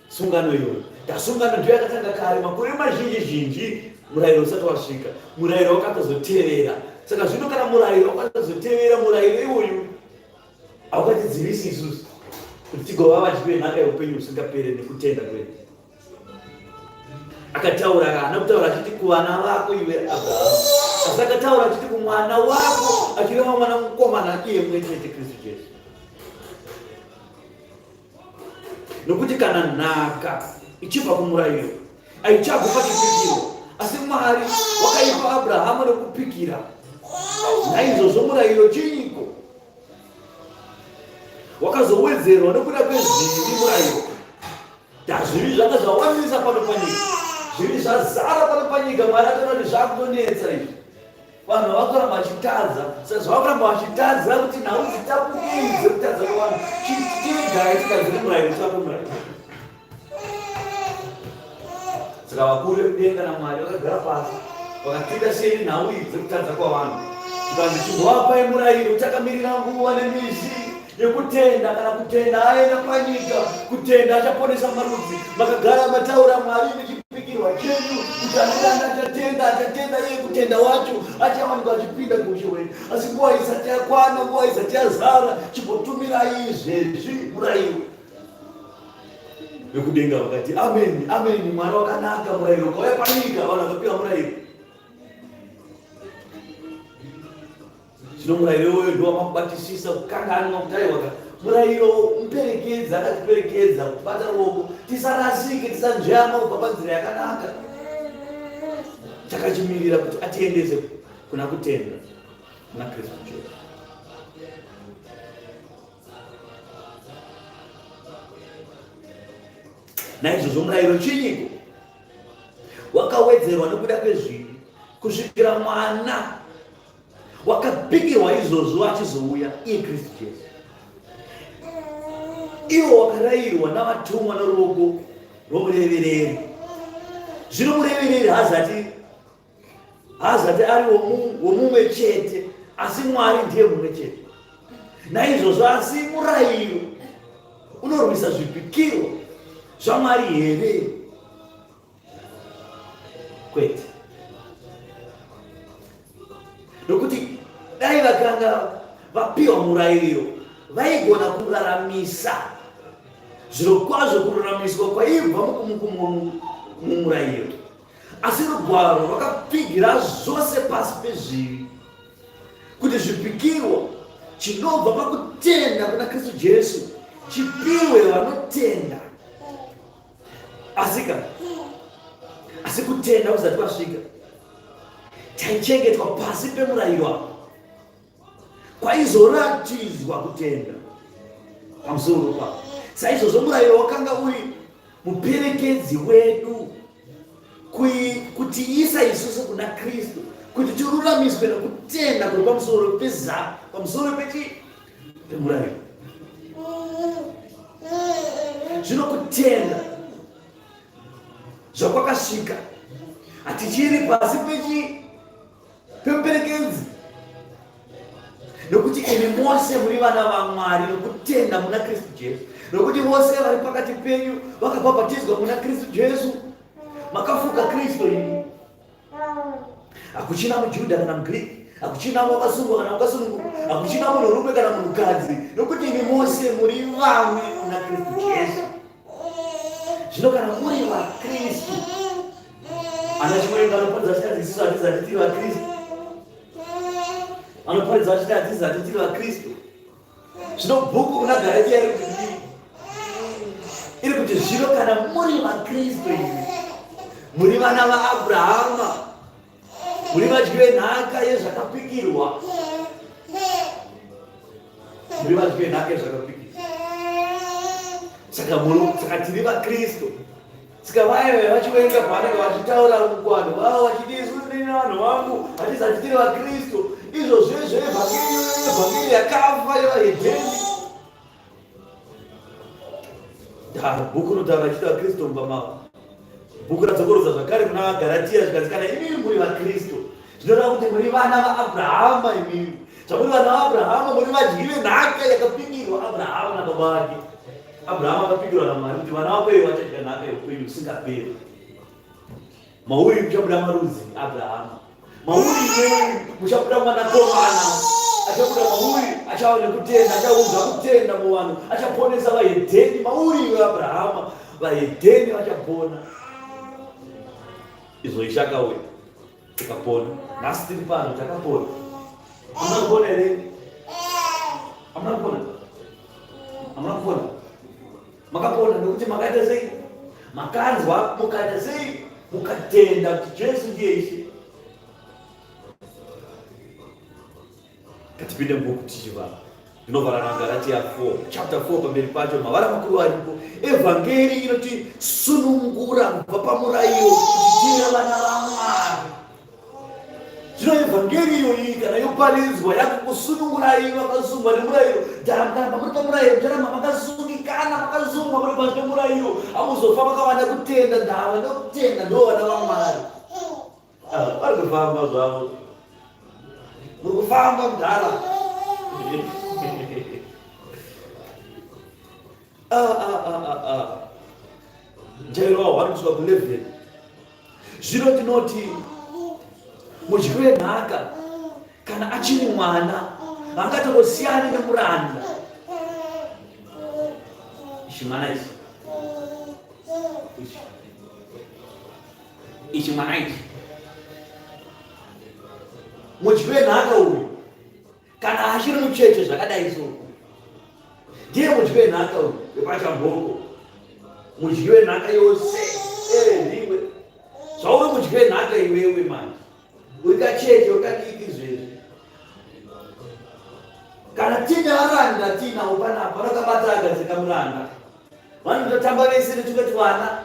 sungano iyoyo. Tasungano ndiyo yakatanga kare makore mazhinji zhinji murayiro usati wasvika. Murayiro wakatozotevera. Saka zvino kana murayiro wakatozotevera murayiro iwoyu haukatidzivisi isusu kuti tigova vadyi venhaka yeupenyu husingapere nekutenda kwedu. Akataura haana kutaura achiti kuvana vako iwe Abrahamu, asi akataura achiti kumwana wako, achireva mwana mukomana iye mumwe chete Kristu Jesu. Nokuti kana nhaka ichibva kumurayiro, haichabva pachipikirwa, asi Mwari wakaipa Abrahamu nokupikira. Naizvozvo murayiro chiiko? Wakazowedzerwa nokuda kwezvivi murayiro. Tazvivi zvanga zvawandisa pano panyika, zvivi zvazara pano panyika. Mwari akaona kuti zvakutonetsa izvi. Vanhu vakuramba vachitadza, saka zvavakuramba vachitadza kuti nhau dzitapukei dzekutadza kwevanhu, chiregai tigadzire murayiro, tivape murayiro. Saka vakuru vekudenga naMwari vakagara pasi vakatenda sei nhau idzi dzekutadza kwavanhu, zvikanzi chimbovapai murayiro, takamirira nguva nemisi yekutenda. Kana kutenda aenda panyika, kutenda achaponesa marudzi. Makagara mataura Mwari nechipikirwa chenyu kuti anodana achatenda, achatenda iye kutenda wacho achawanikwa achipinda kuushe hwenyu. Asi nguva isati yakwana, nguva isati yazara, chimbotumirai izvezvi murayiro. Vekudenga vakati ameni, ameni, Mwari wakanaka, murayiro ukauya panyika, vanhu vakapiwa murayiro. Zvino murayiro iwoyo ndiwo wamakubatisisa kukanganwa kuti aiwa ka murayiro muperekedzi akatiperekedza kubata ruoko tisarasike, tisanzveyama kubva panzira yakanaka. Takachimirira kuti atiendese kuna kutenda muna Kristu Jesu. Naizvozvo murayiro chinyiko wakawedzerwa nokuda kwezvivi kusvikira mwana wakapikirwa izvozvo achizouya, iye Kristu Jesu. Iwo wakarayirwa navatumwa noruoko rwomurevereri. Zvino murevereri haazati ari womumwe chete, asi Mwari ndiye mumwe chete. Naizvozvo asi murayiro unorwisa zvipikirwa zvaMwari here? Kwete, nokuti dai vakanga vapiwa murayiro vaigona kuraramisa zvirokwazvo kururamiswa kwaibva mumurayiro. Asi rugwaro rwakapfigira zvose pasi pezvivi, kuti zvipikirwa chinobva pakutenda kuna Kristu Jesu chipiwe vanotenda. Asika, asi kutenda kusati kwasvika, taichengetwa pasi pemurayiro apo kwaizoratidzwa kutenda pamusoro papo. Saizvozvo murayiro wakanga uri muperekedzi wedu kutiisa isusu kuna Kristu, kuti tiruramiswe nokutenda kuri pamusoro peza pamusoro pechi pemurayiro. Zvino kutenda zvakwakasvika, hatichiri pasi pechi pemuperekedzi, nokuti imi mose muri vana vaMwari nokutenda muna Kristu Jesu. Nokuti vose vari pakati penyu vakabhabhatidzwa muna Kristu Jesu, makafuka Kristu imi. Hakuchina muJudha kana muGiriki, hakuchina wakasungwa kana wakasununguka, hakuchina munhurume kana munhukadzi, nokuti imi mose muri vamwe muna Kristu Jesu. Zvino kana muri vaKristu, ana Chiwenga anoparidza achiti isusu hatizati tiri vaKristu, anoparidza achiti hatizati tiri vaKristu. Zvino bhuku kuna Garatia iri kuti kudii? Iri kuti zvino kana muri vaKristu imi, muri vana vaAbrahama, muri vadyi venhaka yezvakapikirwa, muri vadyi venhaka yezvakapikirwa. Saka saka tiri vaKristu. Saka vaya vaya vachiwenga pavanenge vachitaura kuvanhu vavo vachiti isu tiri vanhu vangu, hatizati tiri vaKristu. Izvo zvezvo evhangeri evhangeri yakafa yevahedheni. Bhuku rinotaura richiti vaKristu mumba mavo. Bhuku radzokorodza zvakare kuna Garatia zvikanzi kana imimi muri vaKristu, zvinoreva kuti muri vana vaAbrahama imimi. Zvamuri vana vaAbrahama muri vadyi venhaka yakapikirwa Abrahama nababa vake. Abrahama akapikirwa naMwari kuti vana vako ivo vachadya nhaka yeupenyu husingaperi. Mauri muchabuda marudzi Abrahama. Mauri iwewe muchabuda mwanakomana achabuda mauri, achava nekutenda, achaunza kutenda muvanhu, achaponesa vahedheni. Mauri iwe Abrahama, vahedheni vachapona. Izvo Ishe akauya tikapona. Nhasi tiri pano takapona. Hamuna kupona here? Hamuna kupona? Hamuna kupona? Makapona nekuti makaita sei? Makanzwa mukaita sei? Mukatenda kuti Jesu ndiye Ishe. Ngatipinde mubhuku tichivara. Ndinovhara naGaratia 4, chapter 4 pamberi pacho mavara makuru aripo. Evhangeri inotisunungura kubva pamurayiro kuti tive vana vaMwari. Zvino evhangeri iyoyi kana yoparidzwa yakukusunungurai vakasungwa nemurayiro, mucharamba muri pamurayiro, mucharamba makasungikana, makasungwa muri pasi pemurayiro, hamuzofa makavana kutenda. Ndava nokutenda ndo vana vaMwari. Ah, vari kufamba zvavo, muri kufamba mudhara. Ah, ah, ah, ah, ah. Jairo wari kusvika kulevel. Zvino tinoti mudyi wenhaka kana achiri mwana angatongosiyani nemuranda. Ichi mwana ichi. Ichi. Ichi mwana ichi. Mudyi wenhaka uyu kana achiri mucheche zvakadai so ndiye mudyi wenhaka uyu wepachamboko mudyi wenhaka yose eh, ndiwe zvauri mudyi wenhaka iwewe manje uri kacheche uri kadiki zvezvi kana tine varanda tiinavo panapa vanokabata agadzika muranda vanototamba vese netumwe twana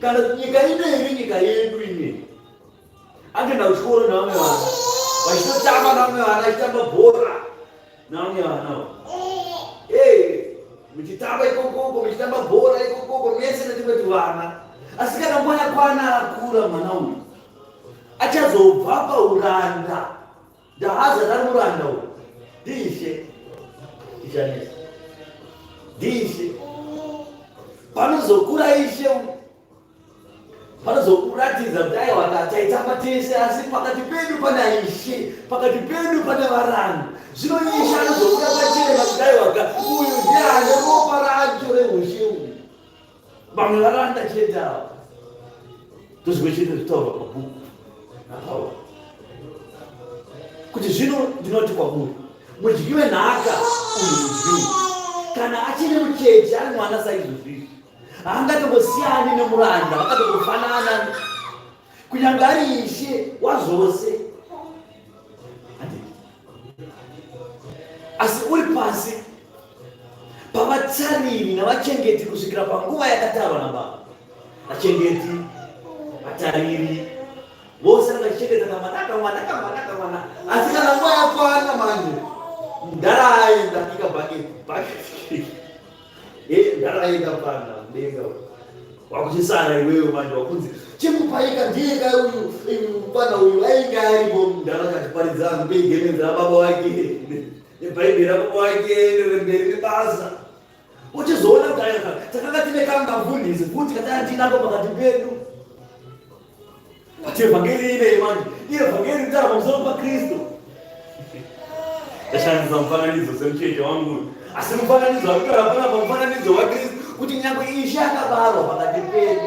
kana nyika ino iri nyika yedu ine Anoenda kuchikoro nevamwe vana vachitotamba nevamwe vana achitamba bhora nevamwe vana ee muchitamba ikokoko muchitamba bhora ikokoko mese netumwe tuvana asi kana nguva yakwana akura mwana uyu achazobva pauranda ndahaza ari muranda uyu ndiishe ichanesa ndiishe panozokura ishe Vanozokuratidza kuti aiwa taitamba tese asi pakati pedu pana ishe, pakati pedu pane varanda. Zvino ishe anozobuda pachena kuti aiwa ka uyu ndiye ane ropa racho reushe uyu. Vamwe varanda chete ava. Ndozvimwe chete zvitaurwa pabhuku naPauro kuti zvino ndinoti kwamuri mudyi wenhaka uyu mudyi uyu kana achiri mucheche ari mwana saizvozvizvi haangatongosiyani nemuranda vakatongofanana kunyange ari ishe wazvose asi uri pasi pavatariri navachengeti kusvikira panguva yakatarwa nababa vachengeti vatariri vose vachichengeta kamwana kamwana kamwana kamwana asi kana nguva yakwana manje mudhara aenda ika bhaketi bhaketi Eh, ndaraenda pana mudenga wakuchisara iwewe manje wakunzi chimupaika ndiye ka uyu mupana uyu ainge aripo mudhara katiparidza mbeigemenza baba wake nebhaibheri rababa wake neremberi nebasa uchizoona kuti ayo takanga tine kanga mfundisi futi katanga tinako pakati pedu But evhangeri inei manje? Iye evhangeri kutaura pamusoro paKristu. Ndashandisa mufananidzo semucheche wangu. Asi mufananidzo wakutaura panapa mufananidzo waKristu kuti nyangwe Ishe akabarwa pakati pedu.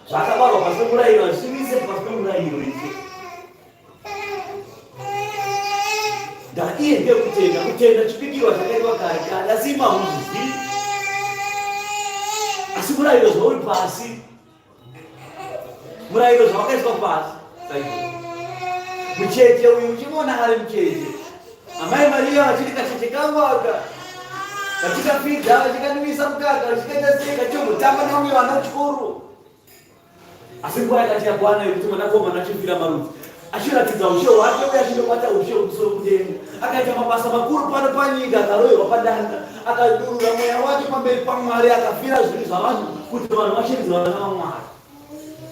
Zvakabarwa pasi pemurayiro hazvimise pasi pemurayiro Ishe. Ndaiye ndekutenda, kutenda chipikirwa chakaitwa kare kare, asi imi hamuzvizivi. Asi murayiro zvauri pasi murayiro zvawakaiswa pasi mucheche uyu uchimuona ari mucheche amai mariya vachiti kacheche kangu aka vachikapfidza vachikanwisa mukaka vachikaita sei kachimbotamba nevamwe vana kuchikoro asi nguva yakati yakwana yekuti mwanakomana achifira marudzi achiratidza ushe hwake uye achindobata ushe humusoro kudenga akaita mabasa makuru pano panyika akaroverwa padanda akadurura mweya wake pamberi pamwari akafira zvivi zvavanhu kuti vanhu vachinzi vana vamwari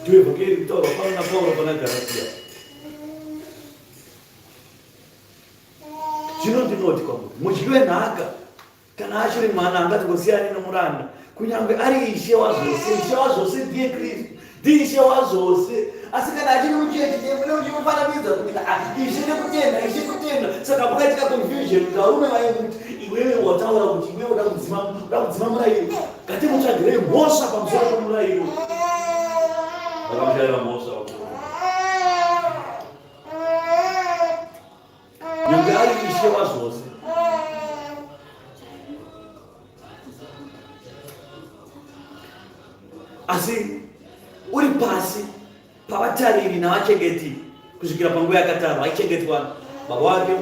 ndiyo evhangeri kutaurwa pano napauro pana garatia zvino ndinoti kwamuri mudyi wenhaka Kana achiri mwana angatongosiyani nomuranda, kunyange ari ishe wazvose. Ishe wazvose ndiye Kristu, ndiishe wazvose. Asi kana achiri muchechi, mune uchimufananidza kuti ah, ishe nekutenda, ishe kutenda. Saka pakaitika confusion kuti varume vaimuti iwewe wataura kuti iwewe uda kudzima uda kudzima murayiro, ngatimutsvagirei mhosva pamusoro pemurayiro. Vakamushayira mhosva. Nyange ari ishe wazvose. Asi uri pasi pavatariri navachengeti kusvikira panguva yakatarwa aichengetwa baba wake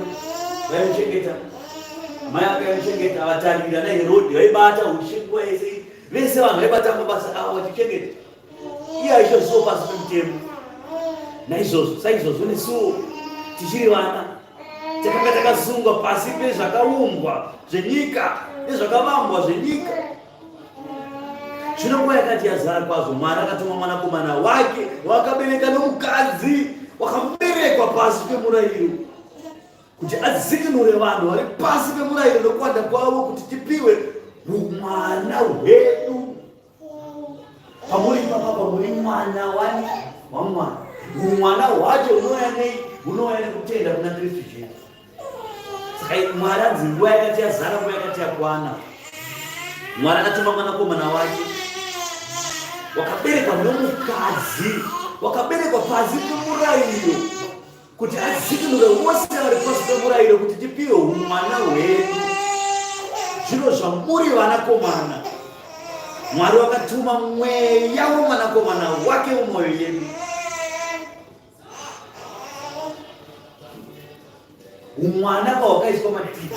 vaimuchengeta amai ake vaimuchengeta vatariri ana herodhi vaibata ushe nguva yese vese vanhu vaibata mabasa avo vachichengeta iye aishoziwo pasi pemutemo Naizvozvo, saizvozvo nesuwo tichiri vana takanga takasungwa pasi pezvakaumbwa zvenyika nezvakavambwa zvenyika. Zvino nguva yakati yazara kwazvo, Mwari akatuma mwanakomana wake wakabereka nomukadzi wakaberekwa pasi pemurayiro kuti adzikinure vanhu vari pasi pemurayiro nokuwanda kwavo kuti tipiwe umwana hwedu. Pamuri ipapa muri mwana wani waMwari. Umwana hwacho unouya nei? Unouya nekutenda kuna Kristu Jesu. Saka Mwari anzi nguva yakati yazara, nguva yakati yakwana, Mwari akatuma mwanakomana wake wakaberekwa nomukadzi, wakaberekwa pasi pemurayiro kuti adzikinure vose vari pasi pemurayiro kuti tipiwe umwana hwedu. Zvino zvamuri vanakomana, Mwari wakatuma mweya womwanakomana wake mumwoyo yedu. Umwana pahwakaiswa matiri,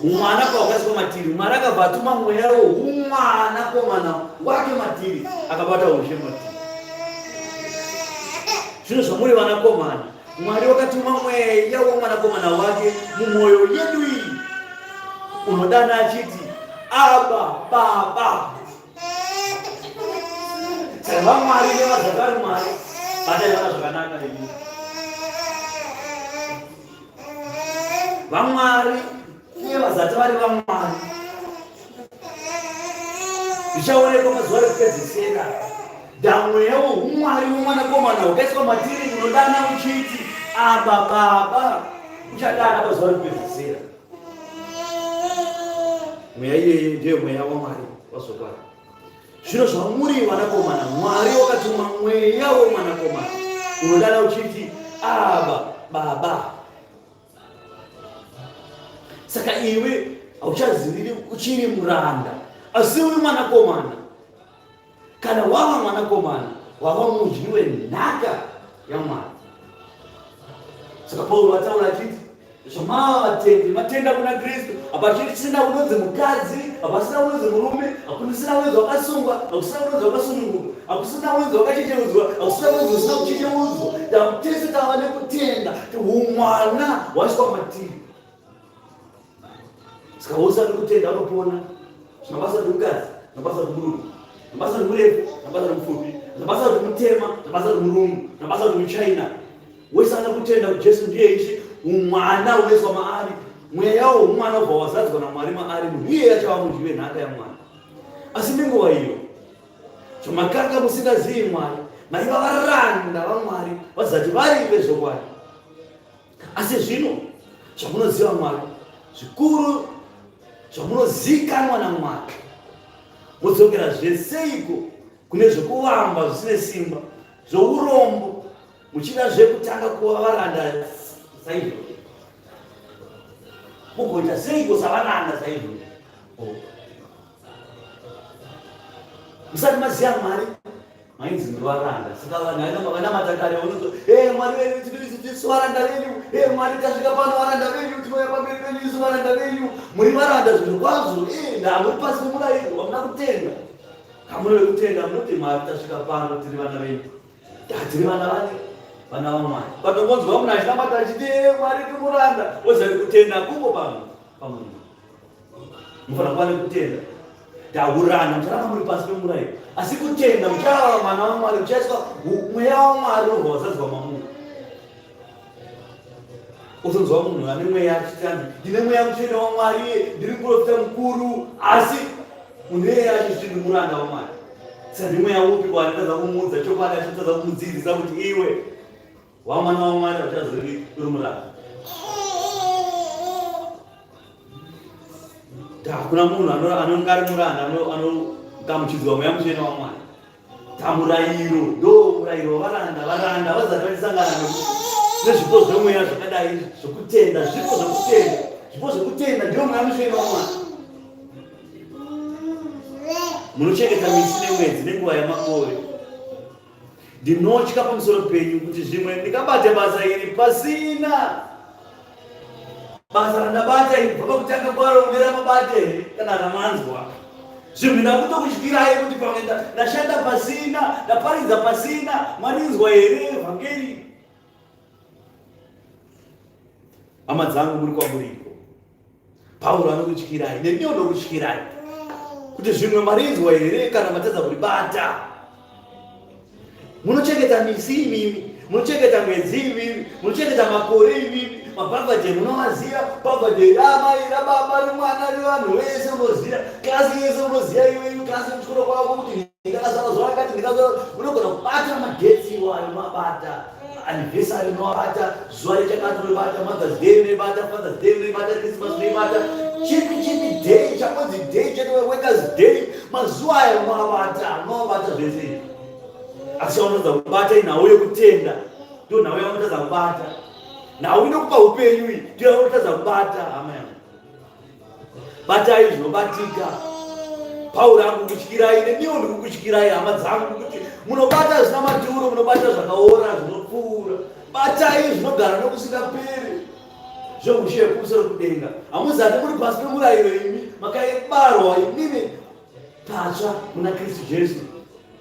umwana pahwakaiswa matiri, Mwari akabva atuma mweya woumwana komana wake matiri, akabata ushe matiri. Zvino zvamuri vanakomana, Mwari wakatuma mweya womwanakomana wake mumwoyo yedu iyi, unodana achiti, Aba, Baba. Saka vamwari nevazakari Mwari batai vana zvakanaka imi. Vamwari nevazati vari vamwari zvichaonekwa mazuva rekupedzisira damweya woumwari womwanakomana wakaiswa matiri unodana uchiti aba baba uchadana pazuva rekupedzisira. Mweya iyeye ndiye mweya waMwari wazvokwadi. Zvino zvamuri vanakomana, Mwari wakatuma mweya womwanakomana unodana uchiti aba baba. Saka iwe hauchaziviri uchiri muranda, asi uri mwanakomana. Kana wava mwanakomana, wava mudyi wenhaka yaMwari. Saka Pauro ataura achiti zvamava vatendi matenda kuna Kristu, hapachisina unonzi mukadzi, hapasina unonzi murume, hakusina unonzi wakasungwa, hakusina unonzi wakasununguka, hakusina unonzi wakachecheudzwa, hakusina unonzi usina kuchecheudzwa. Tese tava nekutenda umwana hwaiswa matiri. Saka wose ari kutenda anopona. Zvina basa kuti mukadzi, zvina basa kuti murume, zvina basa kuti murefu, zvina basa kuti mupfupi, zvina basa kuti mutema, zvina basa kuti murungu, zvina basa kuti muchina. Wese ana kutenda kuti Jesu ndiye Ishe, umwana unoiswa maari, mweya woumwana ubva wazadzwa naMwari maari, munhu iyeye achava mudyi wenhaka yaMwari. Asi nenguva iyo zvamakanga musingazivi Mwari, maiva varanda vaMwari vazati vari vezvokwadi. Asi zvino zvamunoziva Mwari zvikuru, zvamunozikanwa naMwari, modzokera zveseiko kune zvekuvamba zvisine simba zvourombo, muchida zvekutanga kuva varanda saizvozvo? Mugoita seiko savaranda saizvozvo? Oh. Musati maziva Mwari mainzi muri varanda. Saka vanhu vainamba vanamata kare vanonzwa e Mwari vedu tisu varanda venyu, e Mwari tasvika pano varanda venyu, tinouya pamberi penyu isu varanda venyu. Muri varanda zvinhu kwazvo, e ndamuri pasi pemurayiro, hamuna kutenda. Hamuna kutenda munoti Mwari tasvika pano tiri vana venyu. Tiri vana vani? Vana vaMwari. Patongonzwa munhu achinamata achiti e Mwari tiri muranda, oziva kutenda kuko pano pamunhu. Mufanira kuva nekutenda. Taurana, mucharamba muri pasi pemurayiro. Asi kutenda muchava mwana waMwari, muchaiswa mweya waMwari unobva wazadzwa mamuri. Uzonzwa munhu ane mweya achiti anzi ndine mweya mutsvene waMwari, ndiri muprofita mukuru, asi munhu iyeye achizviti ndi muranda waMwari. Saka ndimweya upi kwaanotadza kumuudza chokwadi achitadza kumudzidzisa kuti iwe wamwana waMwari hauchazivi uri muranda. Hakuna munhu anonga ari muranda anogamuchidzwa mweya mutsvene waMwari. Tamurayiro ndo murayiro wavaranda varanda vazati vachisangana nezvipo zvemweya zvakadai zvokutenda zvipo zvokutenda zvipo zvokutenda ndiyo mweya mutsvene waMwari. Munochengeta misi nemwedzi nenguva yamakore. Ndinotya pamusoro penyu kuti zvimwe ndingabate basa iri pasina basa randabata iri kubva pakutanga kwaro neramabate here kana ramanzwa. Zvinhu ndakutokutyirai kuti pamwe ndashanda pasina, ndaparidza pasina, marinzwa here vhangeri? Hama dzangu muri kwamuriko. Pauro anokutyirai, neniwo ndokutyirai kuti zvimwe marinzwa here kana matadza kuribata. Munochengeta misi imimi, munochengeta mwedzi imimi, munochengeta makore imimi, mabhavhadhe munovaziva, bhavhadhe ramai, rababa, remwana, revanhu vese unoziva, klasi yese unoziva iwe, klasi kuchikoro kwako kuti ndakazvarwa zuva rakati, ndakazvarwa, unogona kubata magetsi iwayo mabata anniversary unovabata, zuva rechakati unovabata, mother's day unoibata, father's day unoibata, Christmas unoibata, chipi chipi day chakonzi day chete workers day, mazuva aya unovabata, unovabata zvese izvi. Asi chaunotadza kubata inhau yekutenda, ndiyo nhau yaunotadza kubata. Nhau inokupa upenyu iyi ndiyo yaunotadza kubata, hama yangu. Batai zvinobatika. Pauro akukutyirai, neniwo ndikukutyirai hama dzangu kuti munobata zvisina maturo, munobata zvakaora zvinopfuura. Batai zvinogara nokusingaperi zveushe kumusoro kudenga. Hamuzati muri pasi pemurayiro imi, makabarwa imimi patsva muna Kristu Jesu.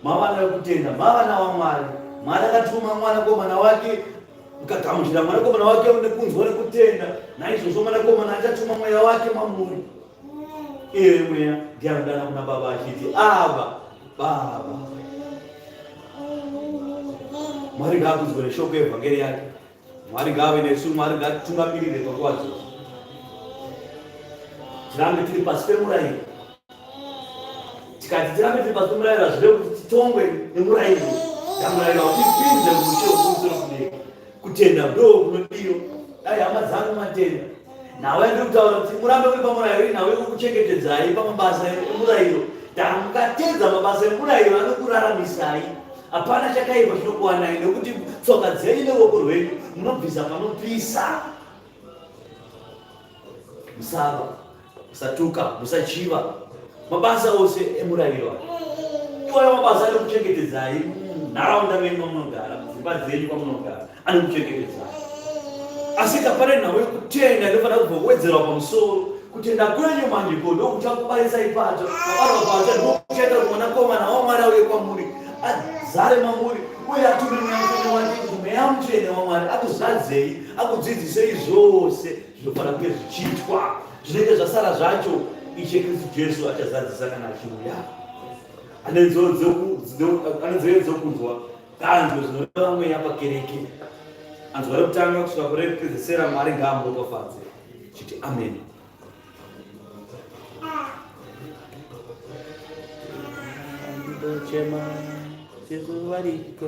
Mavana vekutenda, mavana vaMwari. Mwari akatuma mwanakomana wake, mukagamuchira mwanakomana wake nekunzwa nekutenda. Naizvozvo mwanakomana achatuma mweya wake mamuri. Iye mweya ndiye anodana kuna Baba achiti, Aba, Baba. Mwari ngaakudzwe neshoko yevhangeri yake. Mwari ngaave nesu, Mwari ngaatitungamirire panguva dzose. Tirambe tiri pasi pemurayiro. Tikati tirambe tiri pasi pemurayiro hazvirevi kuti titongwe nemurayiro. Ndamurayiro hautipinze mushe wekumusoro kudenga. Kutenda ndo kunodiwa. Dai hama dzangu matenda. Nhau yandiri kutaura kuti murambe muri pamurayiro inhau yekukuchengetedzai pamabasa emurayiro. Mukatedza mabasa emurayiro anokuraramisai. Hapana chakaipa chinokuwanai nekuti tsoka dzenyu neruoko rwenyu munobvisa panopisa. Musaba, musatuka, musachiva. Mabasa ose emurayiro iwayo mabasa anokuchengetedzai munharaunda menyu mamunogara, mudzimba dzenyu kwamunogara, anokuchengetedzai. Asi kapane nhau yekutenda inofanira kubva kuwedzerwa pamusoro. Kutenda kwenyu manje ko ndokuchakubarisai patsva, mabarwa patsva ndokuchaita kuti mwanakomana waMwari auye kwamuri, azare mamuri uye atume Mweya Mutsvene wake kuti Mweya Mutsvene waMwari akuzadzei, akudzidzisei zvose zvinofanira kunge zvichiitwa. Zvinenge zvasara zvacho Ishe Kristu Jesu achazadzisa kana achiuya. Ane nzeve dzokunzwa ngaanzwe zvinoreva Mweya pakereke. Anzwa rekutanga kusvika kurekupedzesera, Mwari ngaamuropafadze. Chiti amen. Ndochema Jesu variko.